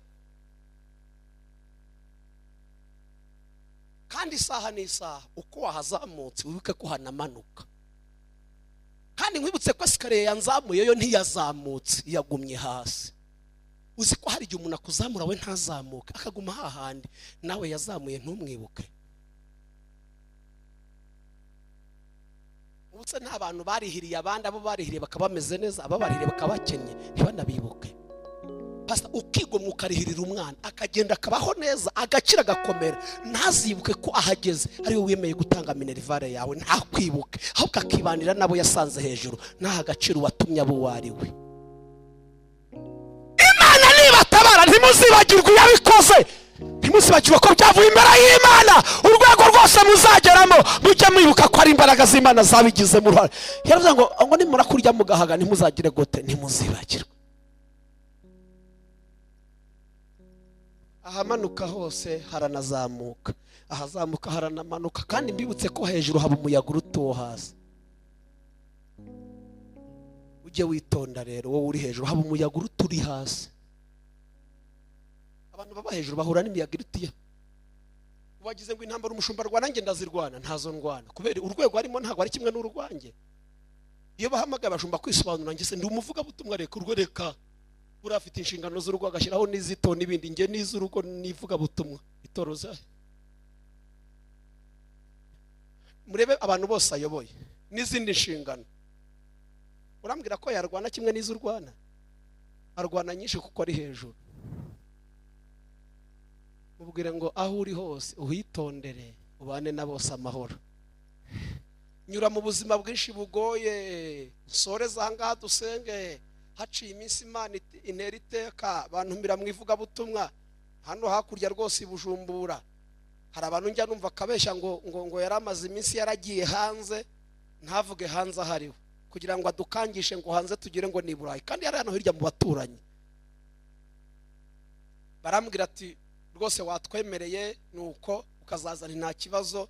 Kandi isaha n'isaha uko wahazamutse wibuke ko hanamanuka. Kandi nkwibutse ko esikariye yanzamuye yo ntiyazamutse, yagumye hasi. Uzi ko hari igihe umuntu akuzamura we ntazamuke, akaguma hahandi, nawe yazamuye ntumwibuke. Ubuse nta bantu barihiriye abandi, abo barihiriye bakaba bameze neza, ababarihiriye bakaba bakennye ntibanabibuke. Pastor, ukigomwa ukarihirira umwana akagenda akabaho neza, agakira agakomera, ntazibuke ko ahageze ariwe wemeye gutanga minerivare yawe, ntakwibuke, ahubwo akibanira nabo yasanze hejuru, ntaha agaciro watumye abo uwo ari we. Imana nibatabara ntimuzibagirwe yabikoze, ntimuzibagirwe ko byavuye imbere y'Imana. Urwego rwose muzageramo mujye mwibuka ko ari imbaraga z'Imana zabigizemo uruhare. Yaravuze ngo nimura kurya mugahaga ntimuzagire gute, ntimuzibagirwe. Ahamanuka hose haranazamuka, ahazamuka haranamanuka. Kandi mbibutse ko hejuru haba umuyaga uruta uwo hasi. Ujye witonda rero, wowe uri hejuru haba umuyaga uruta uri hasi. Abantu baba hejuru bahura n'imiyaga irutiye. Wagize ngo intambara umushumba arwana nanjye ndazirwana, ntazo ndwana, kubera urwego arimo ntabwo ari kimwe n'urwanjye. Iyo bahamagaye abashumba kwisobanura, njye se ndi umuvugabutumwa, reka urwo, reka buriya afite inshingano z'urugo agashyiraho n'izito n'ibindi, njye n'iz'urugo n'ivugabutumwa itoroza. Murebe abantu bose ayoboye n'izindi nshingano. Urambwira ko yarwana kimwe n'izo urwana? Arwana nyinshi kuko ari hejuru. Mubwire ngo aho uri hose uhitondere, ubane na bose amahoro. Nyura mu buzima bwinshi bugoye, nsoreze aha ngaha dusenge. Haciye iminsi Imana intera iteka, bantumira mu ivugabutumwa hano hakurya rwose i Bujumbura. Hari abantu njya numva akabeshya ngo ngo ngo yaramaze iminsi yaragiye hanze, ntavuge hanze ahariho kugira ngo adukangishe ngo hanze tugire ngo ni Burayi, kandi yari hano hirya mu baturanyi. Barambwira ati rwose watwemereye nuko ukazazana nta kibazo.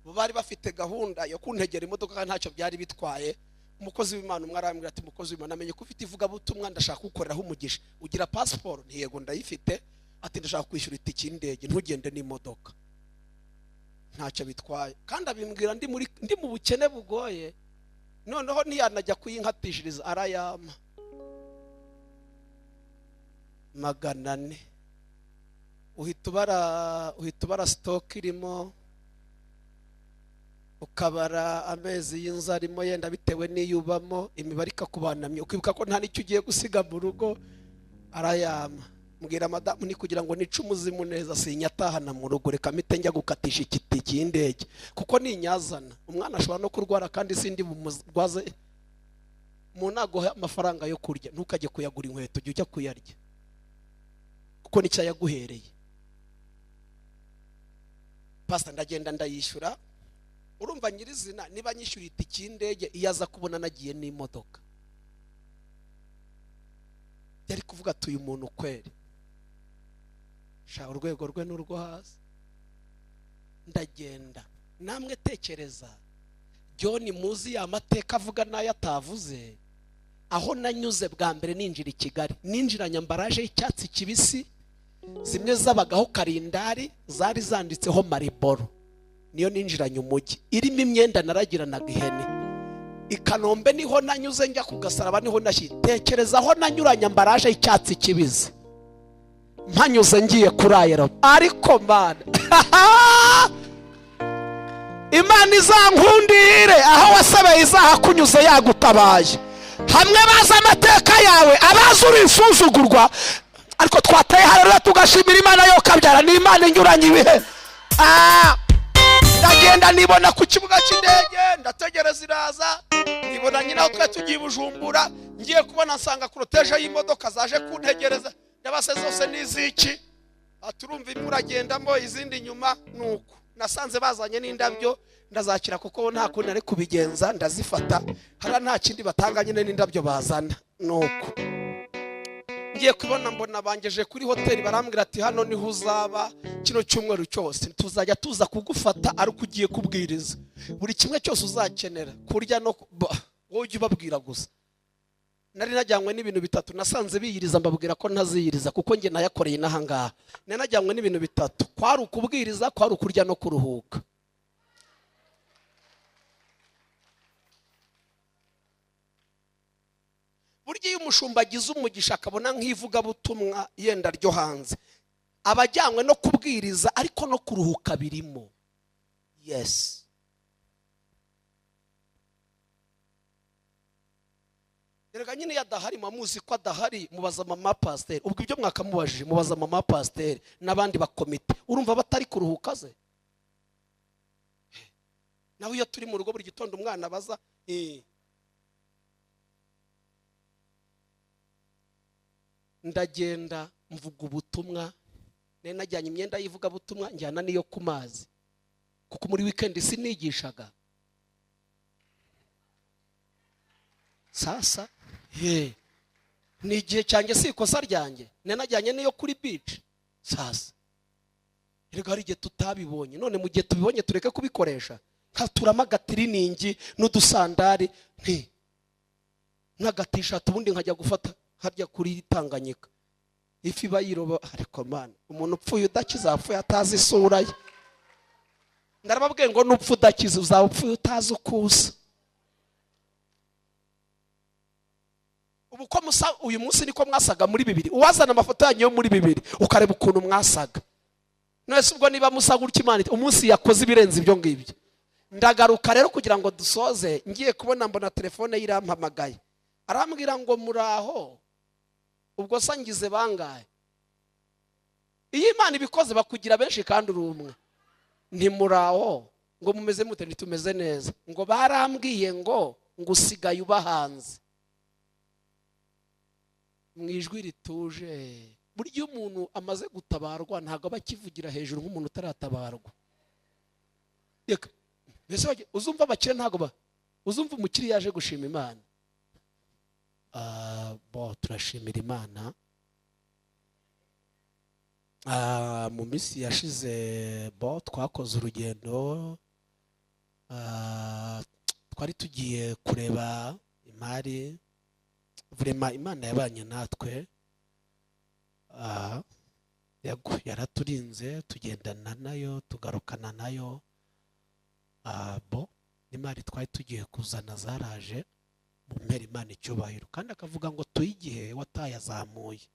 Bo bari bafite gahunda yo kuntegera imodoka kandi ntacyo byari bitwaye. Umukozi w'Imana umwe arambwira ati mukozi w'Imana, namenye ko ufite ivugabutumwa, ndashaka kugukoreraho umugisha. Ugira passport? Nti yego ndayifite. Ati ndashaka kwishyura itike y'indege, ntugende n'imodoka. Ntacyo bitwaye. Kandi abimbwira ndi mu bukene bugoye. Noneho ntiyanajya kuyinkatishiriza, arayama 400. Uhita ubara stock irimo, ukabara amezi y'inzu arimo, yenda bitewe n'iyubamo, imibare ikakubanamye, ukibuka ko nta n'icyo ugiye gusiga mu rugo. Arayama. Mbwira madamu ni kugira ngo nice umuzimu neza, sinyatahana mu rugo, reka mpite njya gukatisha itike y'indege, kuko ninyazana umwana ashobora no kurwara kandi sindi bumurwaze. Umuntu aguha amafaranga yo kurya, ntukajye kuyagura inkweto, jya ujya kuyarya kuko nicyo yaguhereye. Pastor, ndagenda ndayishyura. Urumva nyirizina niba nyishyura itike y'indege, iyo aza kubona nagiye n'imodoka, yari kuvuga ati uyu muntu kweri sha urwego rwe n'urwo hasi. Ndagenda. Namwe tekereza John muzi amateka avuga nayo atavuze. Aho nanyuze bwa mbere ninjira i Kigali, ninjiranye ambaraje y'icyatsi kibisi, zimwe zabagaho karindari zari zanditseho Mariboro, niyo ninjiranye umujyi, irimo imyenda naragiranaga ihene. I Kanombe niho nanyuze njya ku Gasaraba, niho nashyize. Tekereza aho nanyuranye ambaraje y'icyatsi kibisi, mpanyuze ngiye kuri ayero. Ariko Mana, Imana izankundire aho wasabeye izahakunyuze yagutabaye. Hamwe bazi amateka yawe, abazi uri insuzugurwa, ariko twateye haleluya tugashimira Imana yo kabyara. Ni Imana inyuranye ibihe. Ndagenda nibona ku kibuga cy'indege, ndategereza iraza, nibona nyine aho twari tugiye i Bujumbura. Ngiye kubona nsanga cortège y'imodoka zaje kuntegereza. Ndabase zose n'iziki? Turumva imwe uragendamo izindi inyuma. Nuko nasanze bazanye n'indabyo, ndazakira kuko nta kundi nari kubigenza, ndazifata. Hariya nta kindi batanga nyine n'indabyo bazana. Nuko ngiye kubona mbona bangeje kuri hoteli, barambwira ati hano niho uzaba kino cyumweru cyose, tuzajya tuza kugufata ariko ugiye kubwiriza buri kimwe cyose uzakenera kurya no wowe ujye ubabwira gusa. Nari najyanywe n'ibintu bitatu, nasanze biyiriza, mbabwira ko ntaziyiriza kuko njye nayakoreye n'ahangaha. Nari najyanywe n'ibintu bitatu, kwari ukubwiriza, kwari ukurya no kuruhuka. Burya iyo umushumba agize umugisha akabona nk'ivugabutumwa yenda ryo hanze, abajyanywe no kubwiriza ariko no kuruhuka birimo. Yes. Erega nyine iyo adahari muzi ko adahari, mubaza mama pasiteri. Ubwo ibyo mwakamubajije mubaza mama pasiteri n'abandi bakomite, urumva batari kuruhuka ze? Nawe iyo turi mu rugo buri gitondo umwana abaza ndagenda mvuga ubutumwa, nari najyanye imyenda y'ivugabutumwa njyana n'iyo ku mazi, kuko muri weekend sinigishaga. Sasa ni igihe cyanjye, si ikosa ryanjye, nari najyanye n'iyo kuri beach. Sasa erega hari igihe tutabibonye, none mu gihe tubibonye tureke kubikoresha. Nkaturamo agatiriningi n'udusandari nti n'agatishati, ubundi nkajya gufata harya kuri Tanganyika ifi bayiroba. Ariko Mana, umuntu upfuye udakiza apfuye atazi isura ye. Ndarababwiye ngo nupfa udakiza uzaba upfuye utazi uko usa. Ubu ko musa uyu munsi niko mwasaga muri bibiri, uwazana amafoto yanyu yo muri bibiri ukareba ukuntu mwasaga. None se ubwo niba musa gutya, Imana umunsi yakoze ibirenze ibyo ngibyo, Ndagaruka rero kugira ngo dusoze. Ngiye kubona mbona telefone ye irampamagaye, arambwira ngo muraho. Ubwo se ngize bangahe? Iyo Imana ibikoze bakugira benshi kandi uri umwe. Ntimuraho, ngo mumeze mute? Ntitumeze neza. Ngo barambwiye ngo usigaye uba hanze. Mu ijwi rituje, burya umuntu amaze gutabarwa ntabwo aba akivugira hejuru nk'umuntu utaratabarwa. Reka mbese uzumva abakire ntabwo ba uzumva umukire yaje gushima Imana. Bo turashimira Imana. Mu minsi yashize bo twakoze urugendo, twari tugiye kureba imari. Vrema Imana yabanye natwe, yaraturinze, tugendana nayo, tugarukana nayo. Bo n'imari twari tugiye kuzana zaraje, mumpera Imana icyubahiro. Kandi akavuga ngo tuyigihe watayazamuye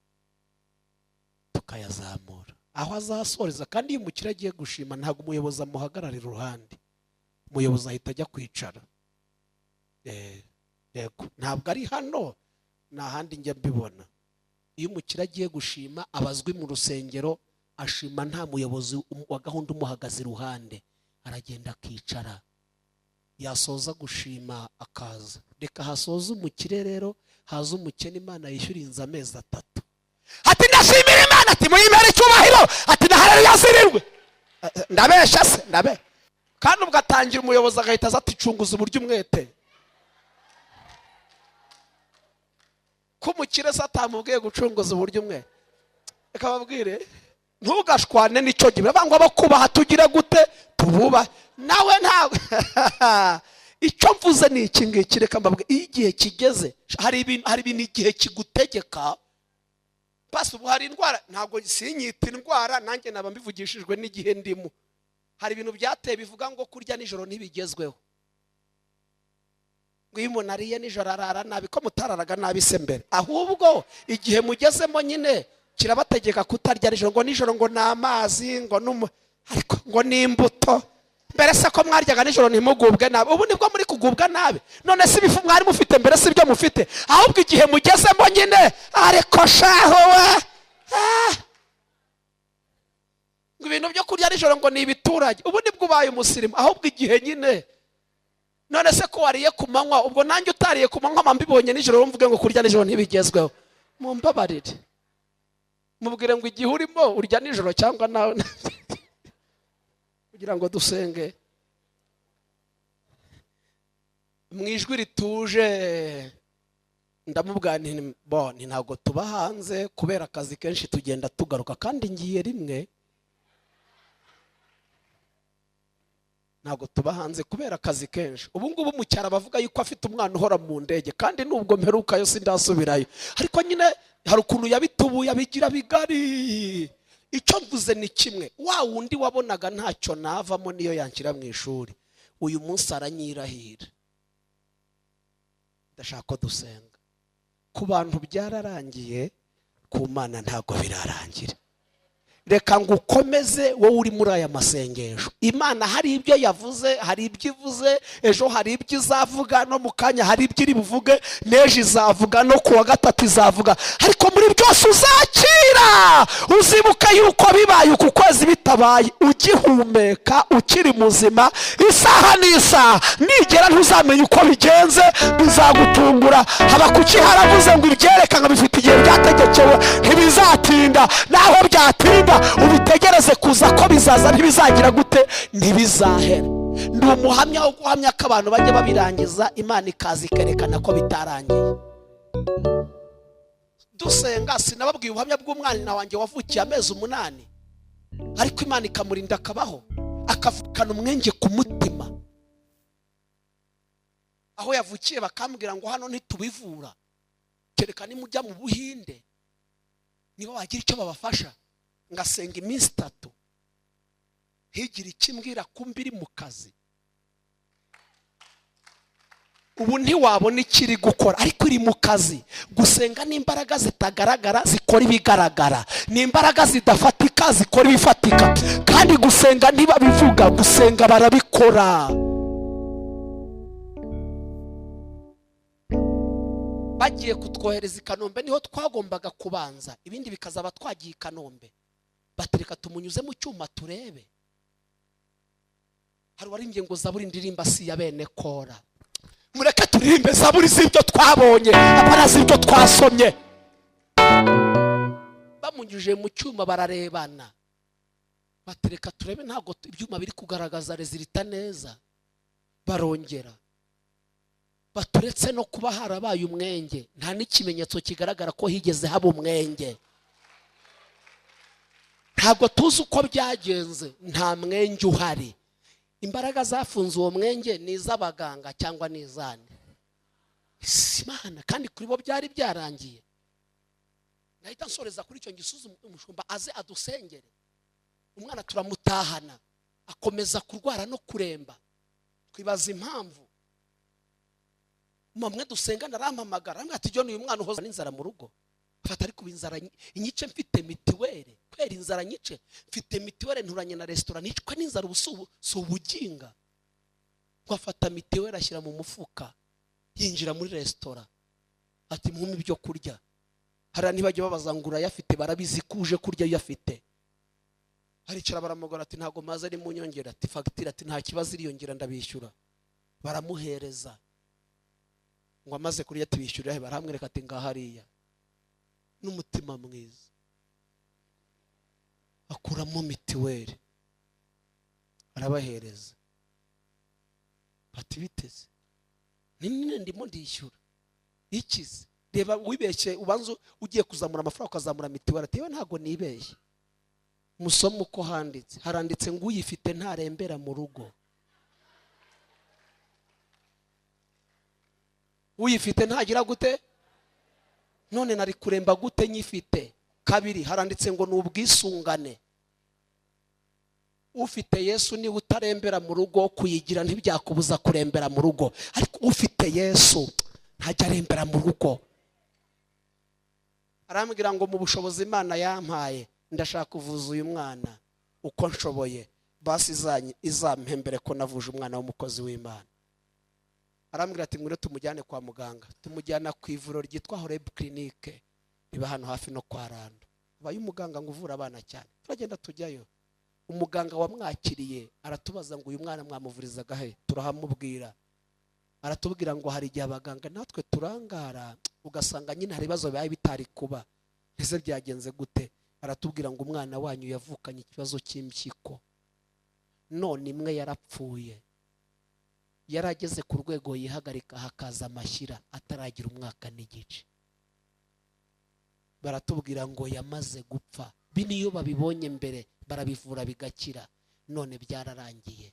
tukayazamura aho azasoreza. Kandi iyo umukire agiye gushima ntabwo umuyobozi amuhagararira iruhande, umuyobozi ahita ajya kwicara. Yego ntabwo ari hano, nta handi njya mbibona. Iyo umukire agiye gushima abazwi mu rusengero, ashima nta muyobozi wa gahunda umuhagaze iruhande, aragenda akicara, yasoza gushima akaza. Reka hasoza umukire rero, haza umukene Imana yishyurinze amezi 3. Ati ndashimira Imana, ati muyimere icyubahiro, ati ndaharari yazirirwe. Ndabesha se ndabe. Kandi ugatangira umuyobozi agahita aza ati cunguza uburyo umwete. Ko umukire se atamubwiye gucunguza uburyo umwe. Reka babwire, ntugashwane n'icyo gihe. Baravuga ngo abo kubaha tugire gute? Tububa. Nawe ntabwo icyo mvuze ni iki ngiki. Reka mbabwire, iyo igihe kigeze hari ibintu igihe kigutegeka. Pasi ubu hari indwara, ntabwo sinyita indwara, nanjye naba mbivugishijwe n'igihe ndimo. Hari ibintu byateye bivuga ngo kurya nijoro ntibigezweho. Ngo iyo umuntu ariye nijoro arara nabi, ko mutararaga nabi se mbere. Ahubwo igihe mugezemo nyine kirabategeka kutarya nijoro, ngo nijoro ngo ni amazi, ngo ariko ngo ni imbuto. Mbere se ko mwaryaga nijoro ntimugubwe nabi, ubu nibwo muri kugubwa nabi. None se ibifu mwari mufite mbere si byo mufite, ahubwo igihe mugezemo nyine. Ariko shaho we, ngo ibintu byo kurya nijoro ngo ni ibiturage, ubu nibwo ubaye umusirimu. Ahubwo igihe nyine. None se ko wariye ku manywa, ubwo nanjye utariye ku manywa mbibonye nijoro mvuge ngo kurya nijoro ntibigezweho. Mumbabarire, mubwire ngo igihe urimo urya nijoro cyangwa nawe kugira ngo dusenge mu ijwi rituje. Ndamubwira nti bo ni ntabwo tuba hanze kubera akazi kenshi, tugenda tugaruka, kandi ngiye rimwe. Ntabwo tuba hanze kubera akazi kenshi. Ubu ngubu mu cyaro bavuga yuko afite umwana uhora mu ndege, kandi nubwo mperukayo sindasubirayo, ariko nyine hari ukuntu yabitubuye abigira bigari. Icyo mvuze ni kimwe, wa wundi wabonaga ntacyo navamo niyo yanshyira mu ishuri, uyu munsi aranyirahira. Ndashaka ko dusenga. Ku bantu byararangiye, ku Mana ntabwo birarangira. Reka ngo ukomeze wowe uri muri aya masengesho. Imana hari ibyo yavuze, hari ibyo ivuze, ejo hari ibyo izavuga, no mu kanya hari ibyo iri buvuge, n'ejo izavuga, no kuwa gatatu izavuga. Ariko muri byose uzakira, uzibuka yuko bibaye uku kwezi bitabaye, ugihumeka ukiri muzima, isaha n'isaha nigera ntuzamenye uko bigenze, bizagutungura. Habakuki haravuze ngo ibyerekana bifite igihe byategekewe, ntibizatinda. Naho byatinda ubitegereze kuza ko bizaza, ntibizagira gute, ntibizahera. Ndi umuhamya wo guhamya ko abantu bajya babirangiza, Imana ikaza ikerekana ko bitarangiye. Dusenga sinababwiye ubuhamya bw'umwana wanjye wavukiye amezi 8, ariko Imana ikamurinda akabaho, akavukana umwenge ku mutima. Aho yavukiye bakambwira ngo hano ntitubivura, kereka nimujya mu Buhinde niba wagira icyo babafasha. Ngasenga iminsi 3 ntigire ikimbwira kumbi iri mu kazi. Ubu ntiwabona ikiri gukora, ariko iri mu kazi. Gusenga ni imbaraga zitagaragara zikora ibigaragara, ni imbaraga zidafatika zikora ibifatika. Kandi gusenga ntibabivuga, gusenga barabikora. Bagiye kutwohereza i Kanombe, niho twagombaga kubanza, ibindi bikazaba twagiye i Kanombe. Batereka tumunyuze mu cyuma turebe. Hari warimbye ngo zaburi ndirimba si ya bene Kora. Mureke turirimbe zaburi z'ibyo twabonye, apana z'ibyo twasomye. Bamunyuje mu cyuma bararebana, batereka turebe, ntabwo ibyuma biri kugaragaza rezilita neza. Barongera baturetse no kuba harabaye umwenge, nta n'ikimenyetso kigaragara ko higeze haba umwenge. Ntabwo tuzi uko byagenze, nta mwenge uhari. Imbaraga zafunze uwo mwenge ni iz'abaganga cyangwa ni izande? Imana, kandi kuri bo byari byarangiye. Nahita nsoreza kuri icyo gisuzumo, umushumba aze adusengere. Umwana turamutahana, akomeza kurwara no kuremba. Twibaza impamvu. Mumwe dusengana arampamagara, arambwira ati John, uyu mwana uhoza n'inzara mu rugo. Afata ariko inzara inyice, mfite mitiwere. Kwera inzara nyice, mfite mitiwere, nturanye na restaurant, nicwa n'inzara ubu si ubuginga. Ngo afata mitiwere ashyira mu mufuka, yinjira muri restaurant ati mumpe ibyo kurya. Hari ntibajya babaza ngo urayafite, barabizi ko uje kurya uyafite. Aricara baramugora ati ntago maze ari mu nyongera, ati fagitire, ati nta kibazo iriyongera ndabishyura. Baramuhereza. Ngo amaze kurya ati bishyurira he, baramwereka ati ngahariya. N'umutima mwiza akuramo mitiwere arabahereza. Bati biteze nini ndimo ndishyura ikize. Reba wibeshye, ubanza ugiye kuzamura amafaranga ukazamura mitiwere, ati yewe ntago nibeshye. Musome uko handitse, haranditse ngo uyifite ntarembera mu rugo. Uyifite ntagira gute? None nari kuremba gute nyifite? Kabiri, haranditse ngo nubwisungane. Ufite Yesu ni utarembera mu rugo, kuyigira ntibyakubuza kurembera mu rugo, ariko ufite Yesu ntajya arembera mu rugo. Arambwira ngo mu bushobozi Imana yampaye ndashaka kuvuza uyu mwana uko nshoboye, basi izampembere ko navuje umwana w'umukozi w'Imana. Arambwira ati ngwino tumujyane kwa muganga. Tumujyana ku ivuriro ryitwa Horeb Clinic, riba hano hafi no kwa Rando. Abaye umuganga ngo uvura abana cyane. Turagenda tujyayo. Umuganga wamwakiriye aratubaza ngo uyu mwana mwamuvurizaga he? Turahamubwira. Aratubwira ngo hari igihe abaganga natwe turangara, ugasanga nyine hari ibibazo bibaye bitari kuba. Ese byagenze gute? Aratubwira ngo umwana wanyu yavukanye ikibazo cy'impyiko, none imwe yarapfuye, yarageze ku rwego yihagarika hakaza amashyira ataragira umwaka n'igice. Baratubwira ngo yamaze gupfa. Biniyo babibonye mbere barabivura bigakira, none byararangiye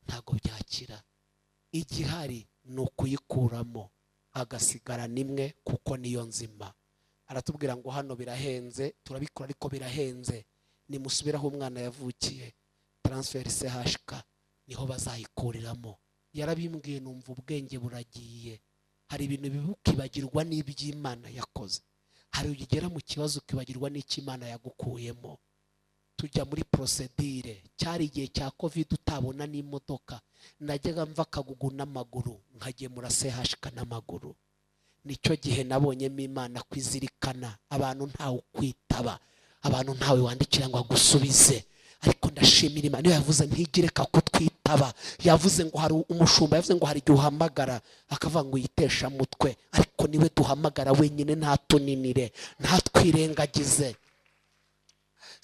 ntago byakira. Igihari ni ukuyikuramo agasigara nimwe kuko niyo nzima. Aratubwira ngo hano birahenze, turabikora ariko birahenze, nimusubiraho umwana yavukiye transfer CHK niho bazayikuriramo. Yarabimbwiye numva ubwenge buragiye. Hari ibintu bibukibagirwa n'iby'Imana yakoze, hari ugera mu kibazo ukibagirwa n'Imana yagukuyemo. Tujya muri procedure, cyari igihe cya Covid utabona n'imodoka, najyaga mva Kagugu n'amaguru nkagemura CHK n'amaguru. Nicyo gihe nabonyemo Imana kwizirikana. Abantu ntawe ukwitaba, abantu ntawe wandikira ngo agusubize, ariko ndashimira Imana. Niyo yavuze ntigireka kutwitaba. Yavuze ngo hari umushumba, yavuze ngo hari igihe uhamagara akavuga ngo yitesha mutwe, ariko niwe duhamagara wenyine, ntatuninire, ntatwirengagize.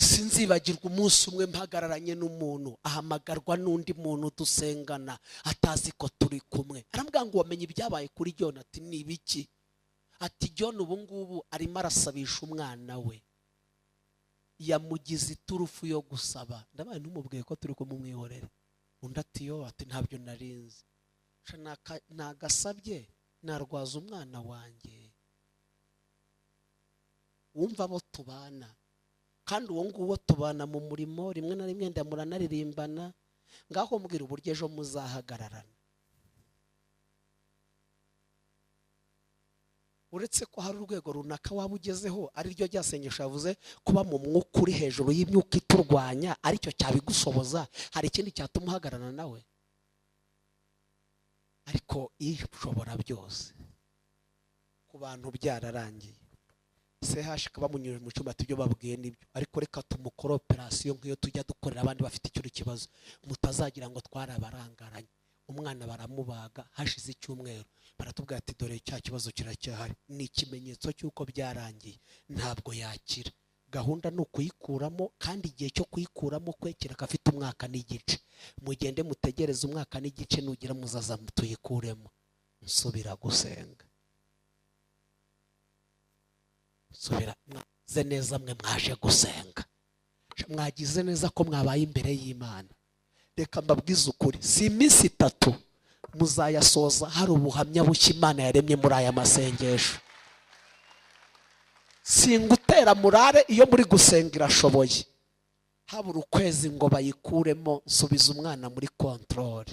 Sinzibagirwa umunsi umwe mpagararanye n'umuntu, ahamagarwa n'undi muntu dusengana atazi ko turi kumwe. Arambwira ngo wamenye ibyabaye kuri John? Ati ni ibiki? Ati John ubu ngubu arimo arasabisha umwana we, yamugize iturufu yo gusaba. Ndabaye ntumubwiye ko turi kumumwihorera. Undi ati yo, ati ntabyo narinzi, nagasabye narwaza umwana wanjye. Wumva abo tubana, kandi uwo nguwo tubana mu murimo, rimwe na rimwe ndamuranaririmbana, ngaho mbwira uburyo ejo muzahagararana. Uretse ko hari urwego runaka waba ugezeho, ari ryo ryasengesho yavuze kuba mu mwuka uri hejuru y'imyuka iturwanya, aricyo cyabigusoboza. Hari ikindi cyatuma uhagararana nawe, ariko ishobora byose. Ku Bantu byararangiye. CHUK bamunyujije mu cyuma, ati ibyo babwiye nibyo, ariko reka tumukore operasiyo nk'iyo tujya dukorera abandi bafite icyo kibazo, mutazagira ngo twarabarangaranye. Umwana baramubaga, hashize icyumweru baratubwira ati dore cya kibazo kiracyahari, ni ikimenyetso cy'uko byarangiye, ntabwo yakira. Gahunda ni ukuyikuramo, kandi igihe cyo kuyikuramo kwe kereka afite umwaka n'igice. Mugende mutegereze umwaka n'igice, nugira muzaza tuyikuremo. Nsubira gusenga, nsubira. Mwagize neza mwe mwaje gusenga, mwagize neza ko mwabaye imbere y'Imana. Reka mbabwize ukuri, si iminsi 3 muzayasoza hari ubuhamya bushya Imana yaremye muri aya masengesho. Singutera murare, iyo muri gusenga irashoboye. Habura ukwezi ngo bayikuremo, nsubiza umwana muri contrôle.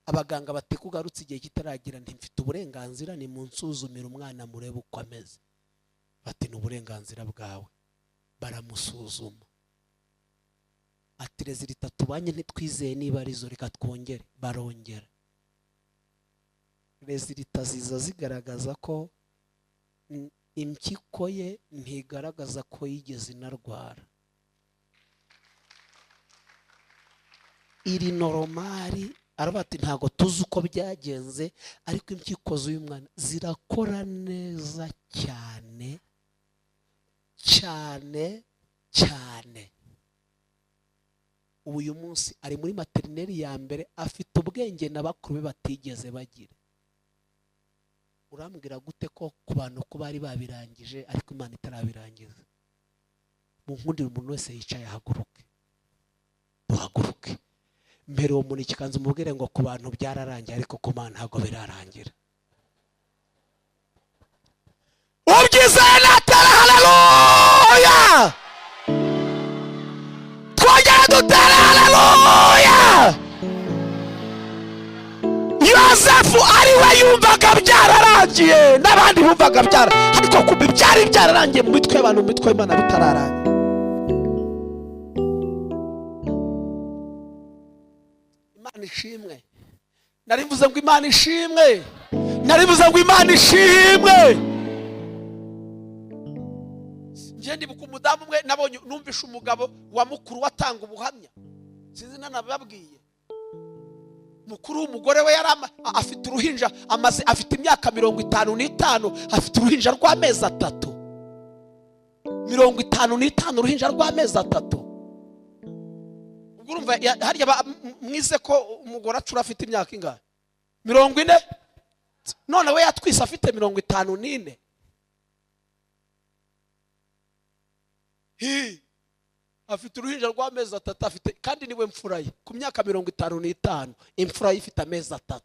Abaganga bati kugarutse igihe kitaragira, ntimfite uburenganzira, ni munsuzumire umwana murebe uko ameze. Bati ni uburenganzira bwawe. Baramusuzuma, ati résultat tubanye ntitwizeye niba arizo, reka twongere. Barongera, résultat ziza zigaragaza ko impyiko ye ntigaragaza ko yigeze inarwara, iri normal. Aravuga ati ntabwo tuzi uko byagenze, ariko impyiko z'uyu mwana zirakora neza cyane cyane cyane. Ubu uyu munsi ari muri maternelle ya mbere, afite ubwenge na bakuru be batigeze bagira. Urambwira gute ko ku bantu ko bari babirangije ariko Imana itarabirangiza? Mu nkundire umuntu wese yicaye ahaguruke, duhaguruke. Mbere uwo muntu ikiganza umubwire ngo ku bantu byararangiye, ariko ku Mana ntabwo birarangira. Ubyizeye natera haleluya, twongere dutere haleluya. Yosefu ari we yumvaga byararangiye, n'abandi bumvaga byara, ariko kumbe byari byararangiye mu mitwe y'abantu, mu mitwe y'Imana bitararangiye. Imana ishimwe. Narivuze ngo Imana ishimwe, narivuze ngo Imana ishimwe. Njye ndibuka umudamu umwe nabonye, numvishe umugabo wa mukuru watanga ubuhamya, sinzi nanababwiye. Mukuru w'umugore we yari afite uruhinja, amaze afite imyaka 55, afite uruhinja rw'amezi 3. 55, uruhinja rw'amezi 3. Ubwo urumva harya mwize ko umugore acura afite imyaka ingahe? 40. None we yatwise afite 54. Hi, afite uruhinja rw'amezi 3, afite kandi niwe mfura ye ku myaka 55, imfura ye ifite amezi 3.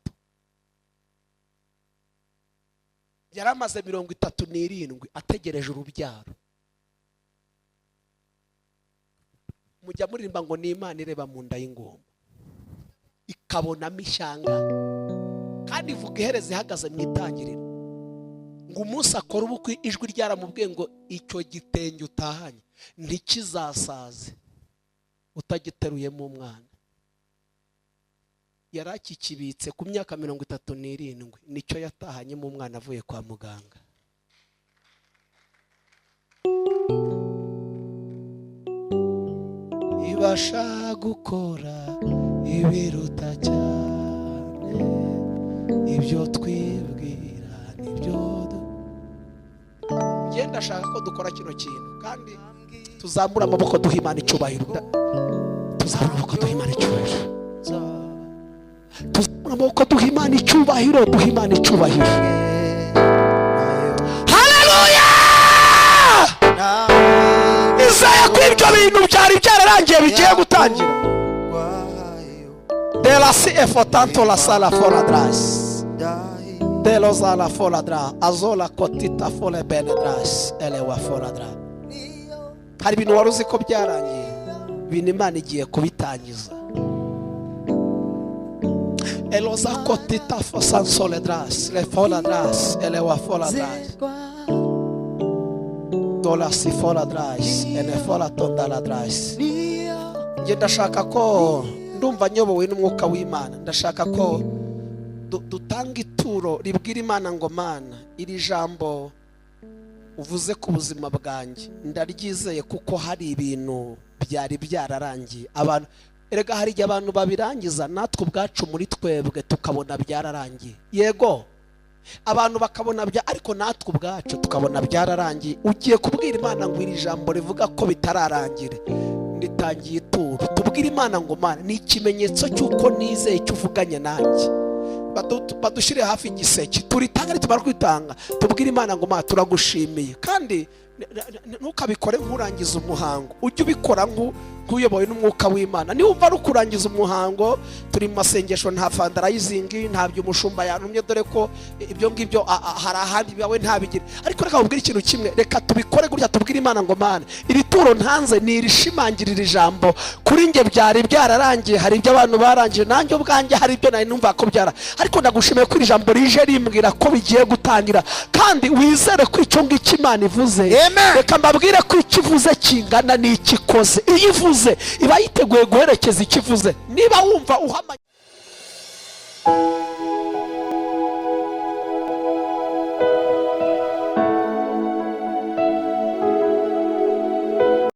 Yaramaze 37 ategereje urubyaro. Mujya muririmba ngo ni Imana ireba mu nda y'ingoma ikabonamo ishyanga, kandi ivuga ihereza ihagaze mu itangiriro. Ngo umunsi akora ubukwe ijwi ryaramubwiye ngo icyo gitenge utahanye ntikizasaze utagiteruyemo umwana. Yarakikibitse ku myaka 37, nicyo yatahanyemo umwana avuye kwa muganga. Ibasha gukora ibiruta cyane ibyo twibwira nibyo. Njye ndashaka ko dukora kino kintu, kandi tuzamura amaboko duha Imana icyubahiro. Tuzamura amaboko duha Imana icyubahiro. Tuzamura amaboko duha Imana icyubahiro, duha Imana icyubahiro. Haleluya! Izaya ko ibyo bintu byari byararangiye bigiye gutangira. De la si efotanto la sala fola dras. De los ala fola dra. Azola kotita fole bene dras. Elewa fola dra. Hari ibintu wari uzi ko byarangiye, ibintu Imana igiye kubitangiza. Eloza kotita fosansole dras. Le fola dras. Elewa fola dras. Dola si fola dras. Ene fola tonda la dras. Njye ndashaka ko ndumva nyobowe n'umwuka w'Imana, ndashaka ko Dutange ituro ribwira Imana ngo: "Mana, iri jambo uvuze ku buzima bwanjye ndaryizeye," kuko hari ibintu byari byararangiye. Abantu erega hari igihe abantu babirangiza, natwe ubwacu muri twebwe tukabona byararangiye. Yego, abantu bakabona bya, ariko natwe ubwacu tukabona byararangiye. Ugiye kubwira Imana ngo: "Iri jambo rivuga ko bitararangira, nditangiye ituro." Tubwire Imana ngo: "Mana, ni ikimenyetso cy'uko nizeye icyo uvuganye nanjye." Badushyire hafi igiseke, turitanga. Nitumara kwitanga, tubwire Imana ngo: "Mana, turagushimiye." Kandi ntukabikore nk'urangiza umuhango, ujye ubikora nk'uyobowe n'umwuka w'Imana. Niwumva ari ukurangiza umuhango, turi mu masengesho, nta fundraising, ntabyo umushumba yantumye, dore ko ibyo ngibyo hari ahandi bawe ntabigire. Ariko reka nkubwire ikintu kimwe, reka tubikore gutya, tubwire Imana ngo: "Mana, iri turo ntanze ni irishimangirira ijambo kuri njye. Byari byararangiye, hari ibyo abantu barangije, nanjye ubwanjye hari ibyo nari numva ko byara, ariko ndagushimiye ko iri jambo rije rimbwira ko bigiye gutangira." Kandi wizere ko icyo ngicyo Imana ivuze, Amen. reka mbabwire ko icyo ivuze kingana n'icyo ikoze. Iyo ivuze iba yiteguye guherekeza icyo ivuze. Niba wumva uhamanye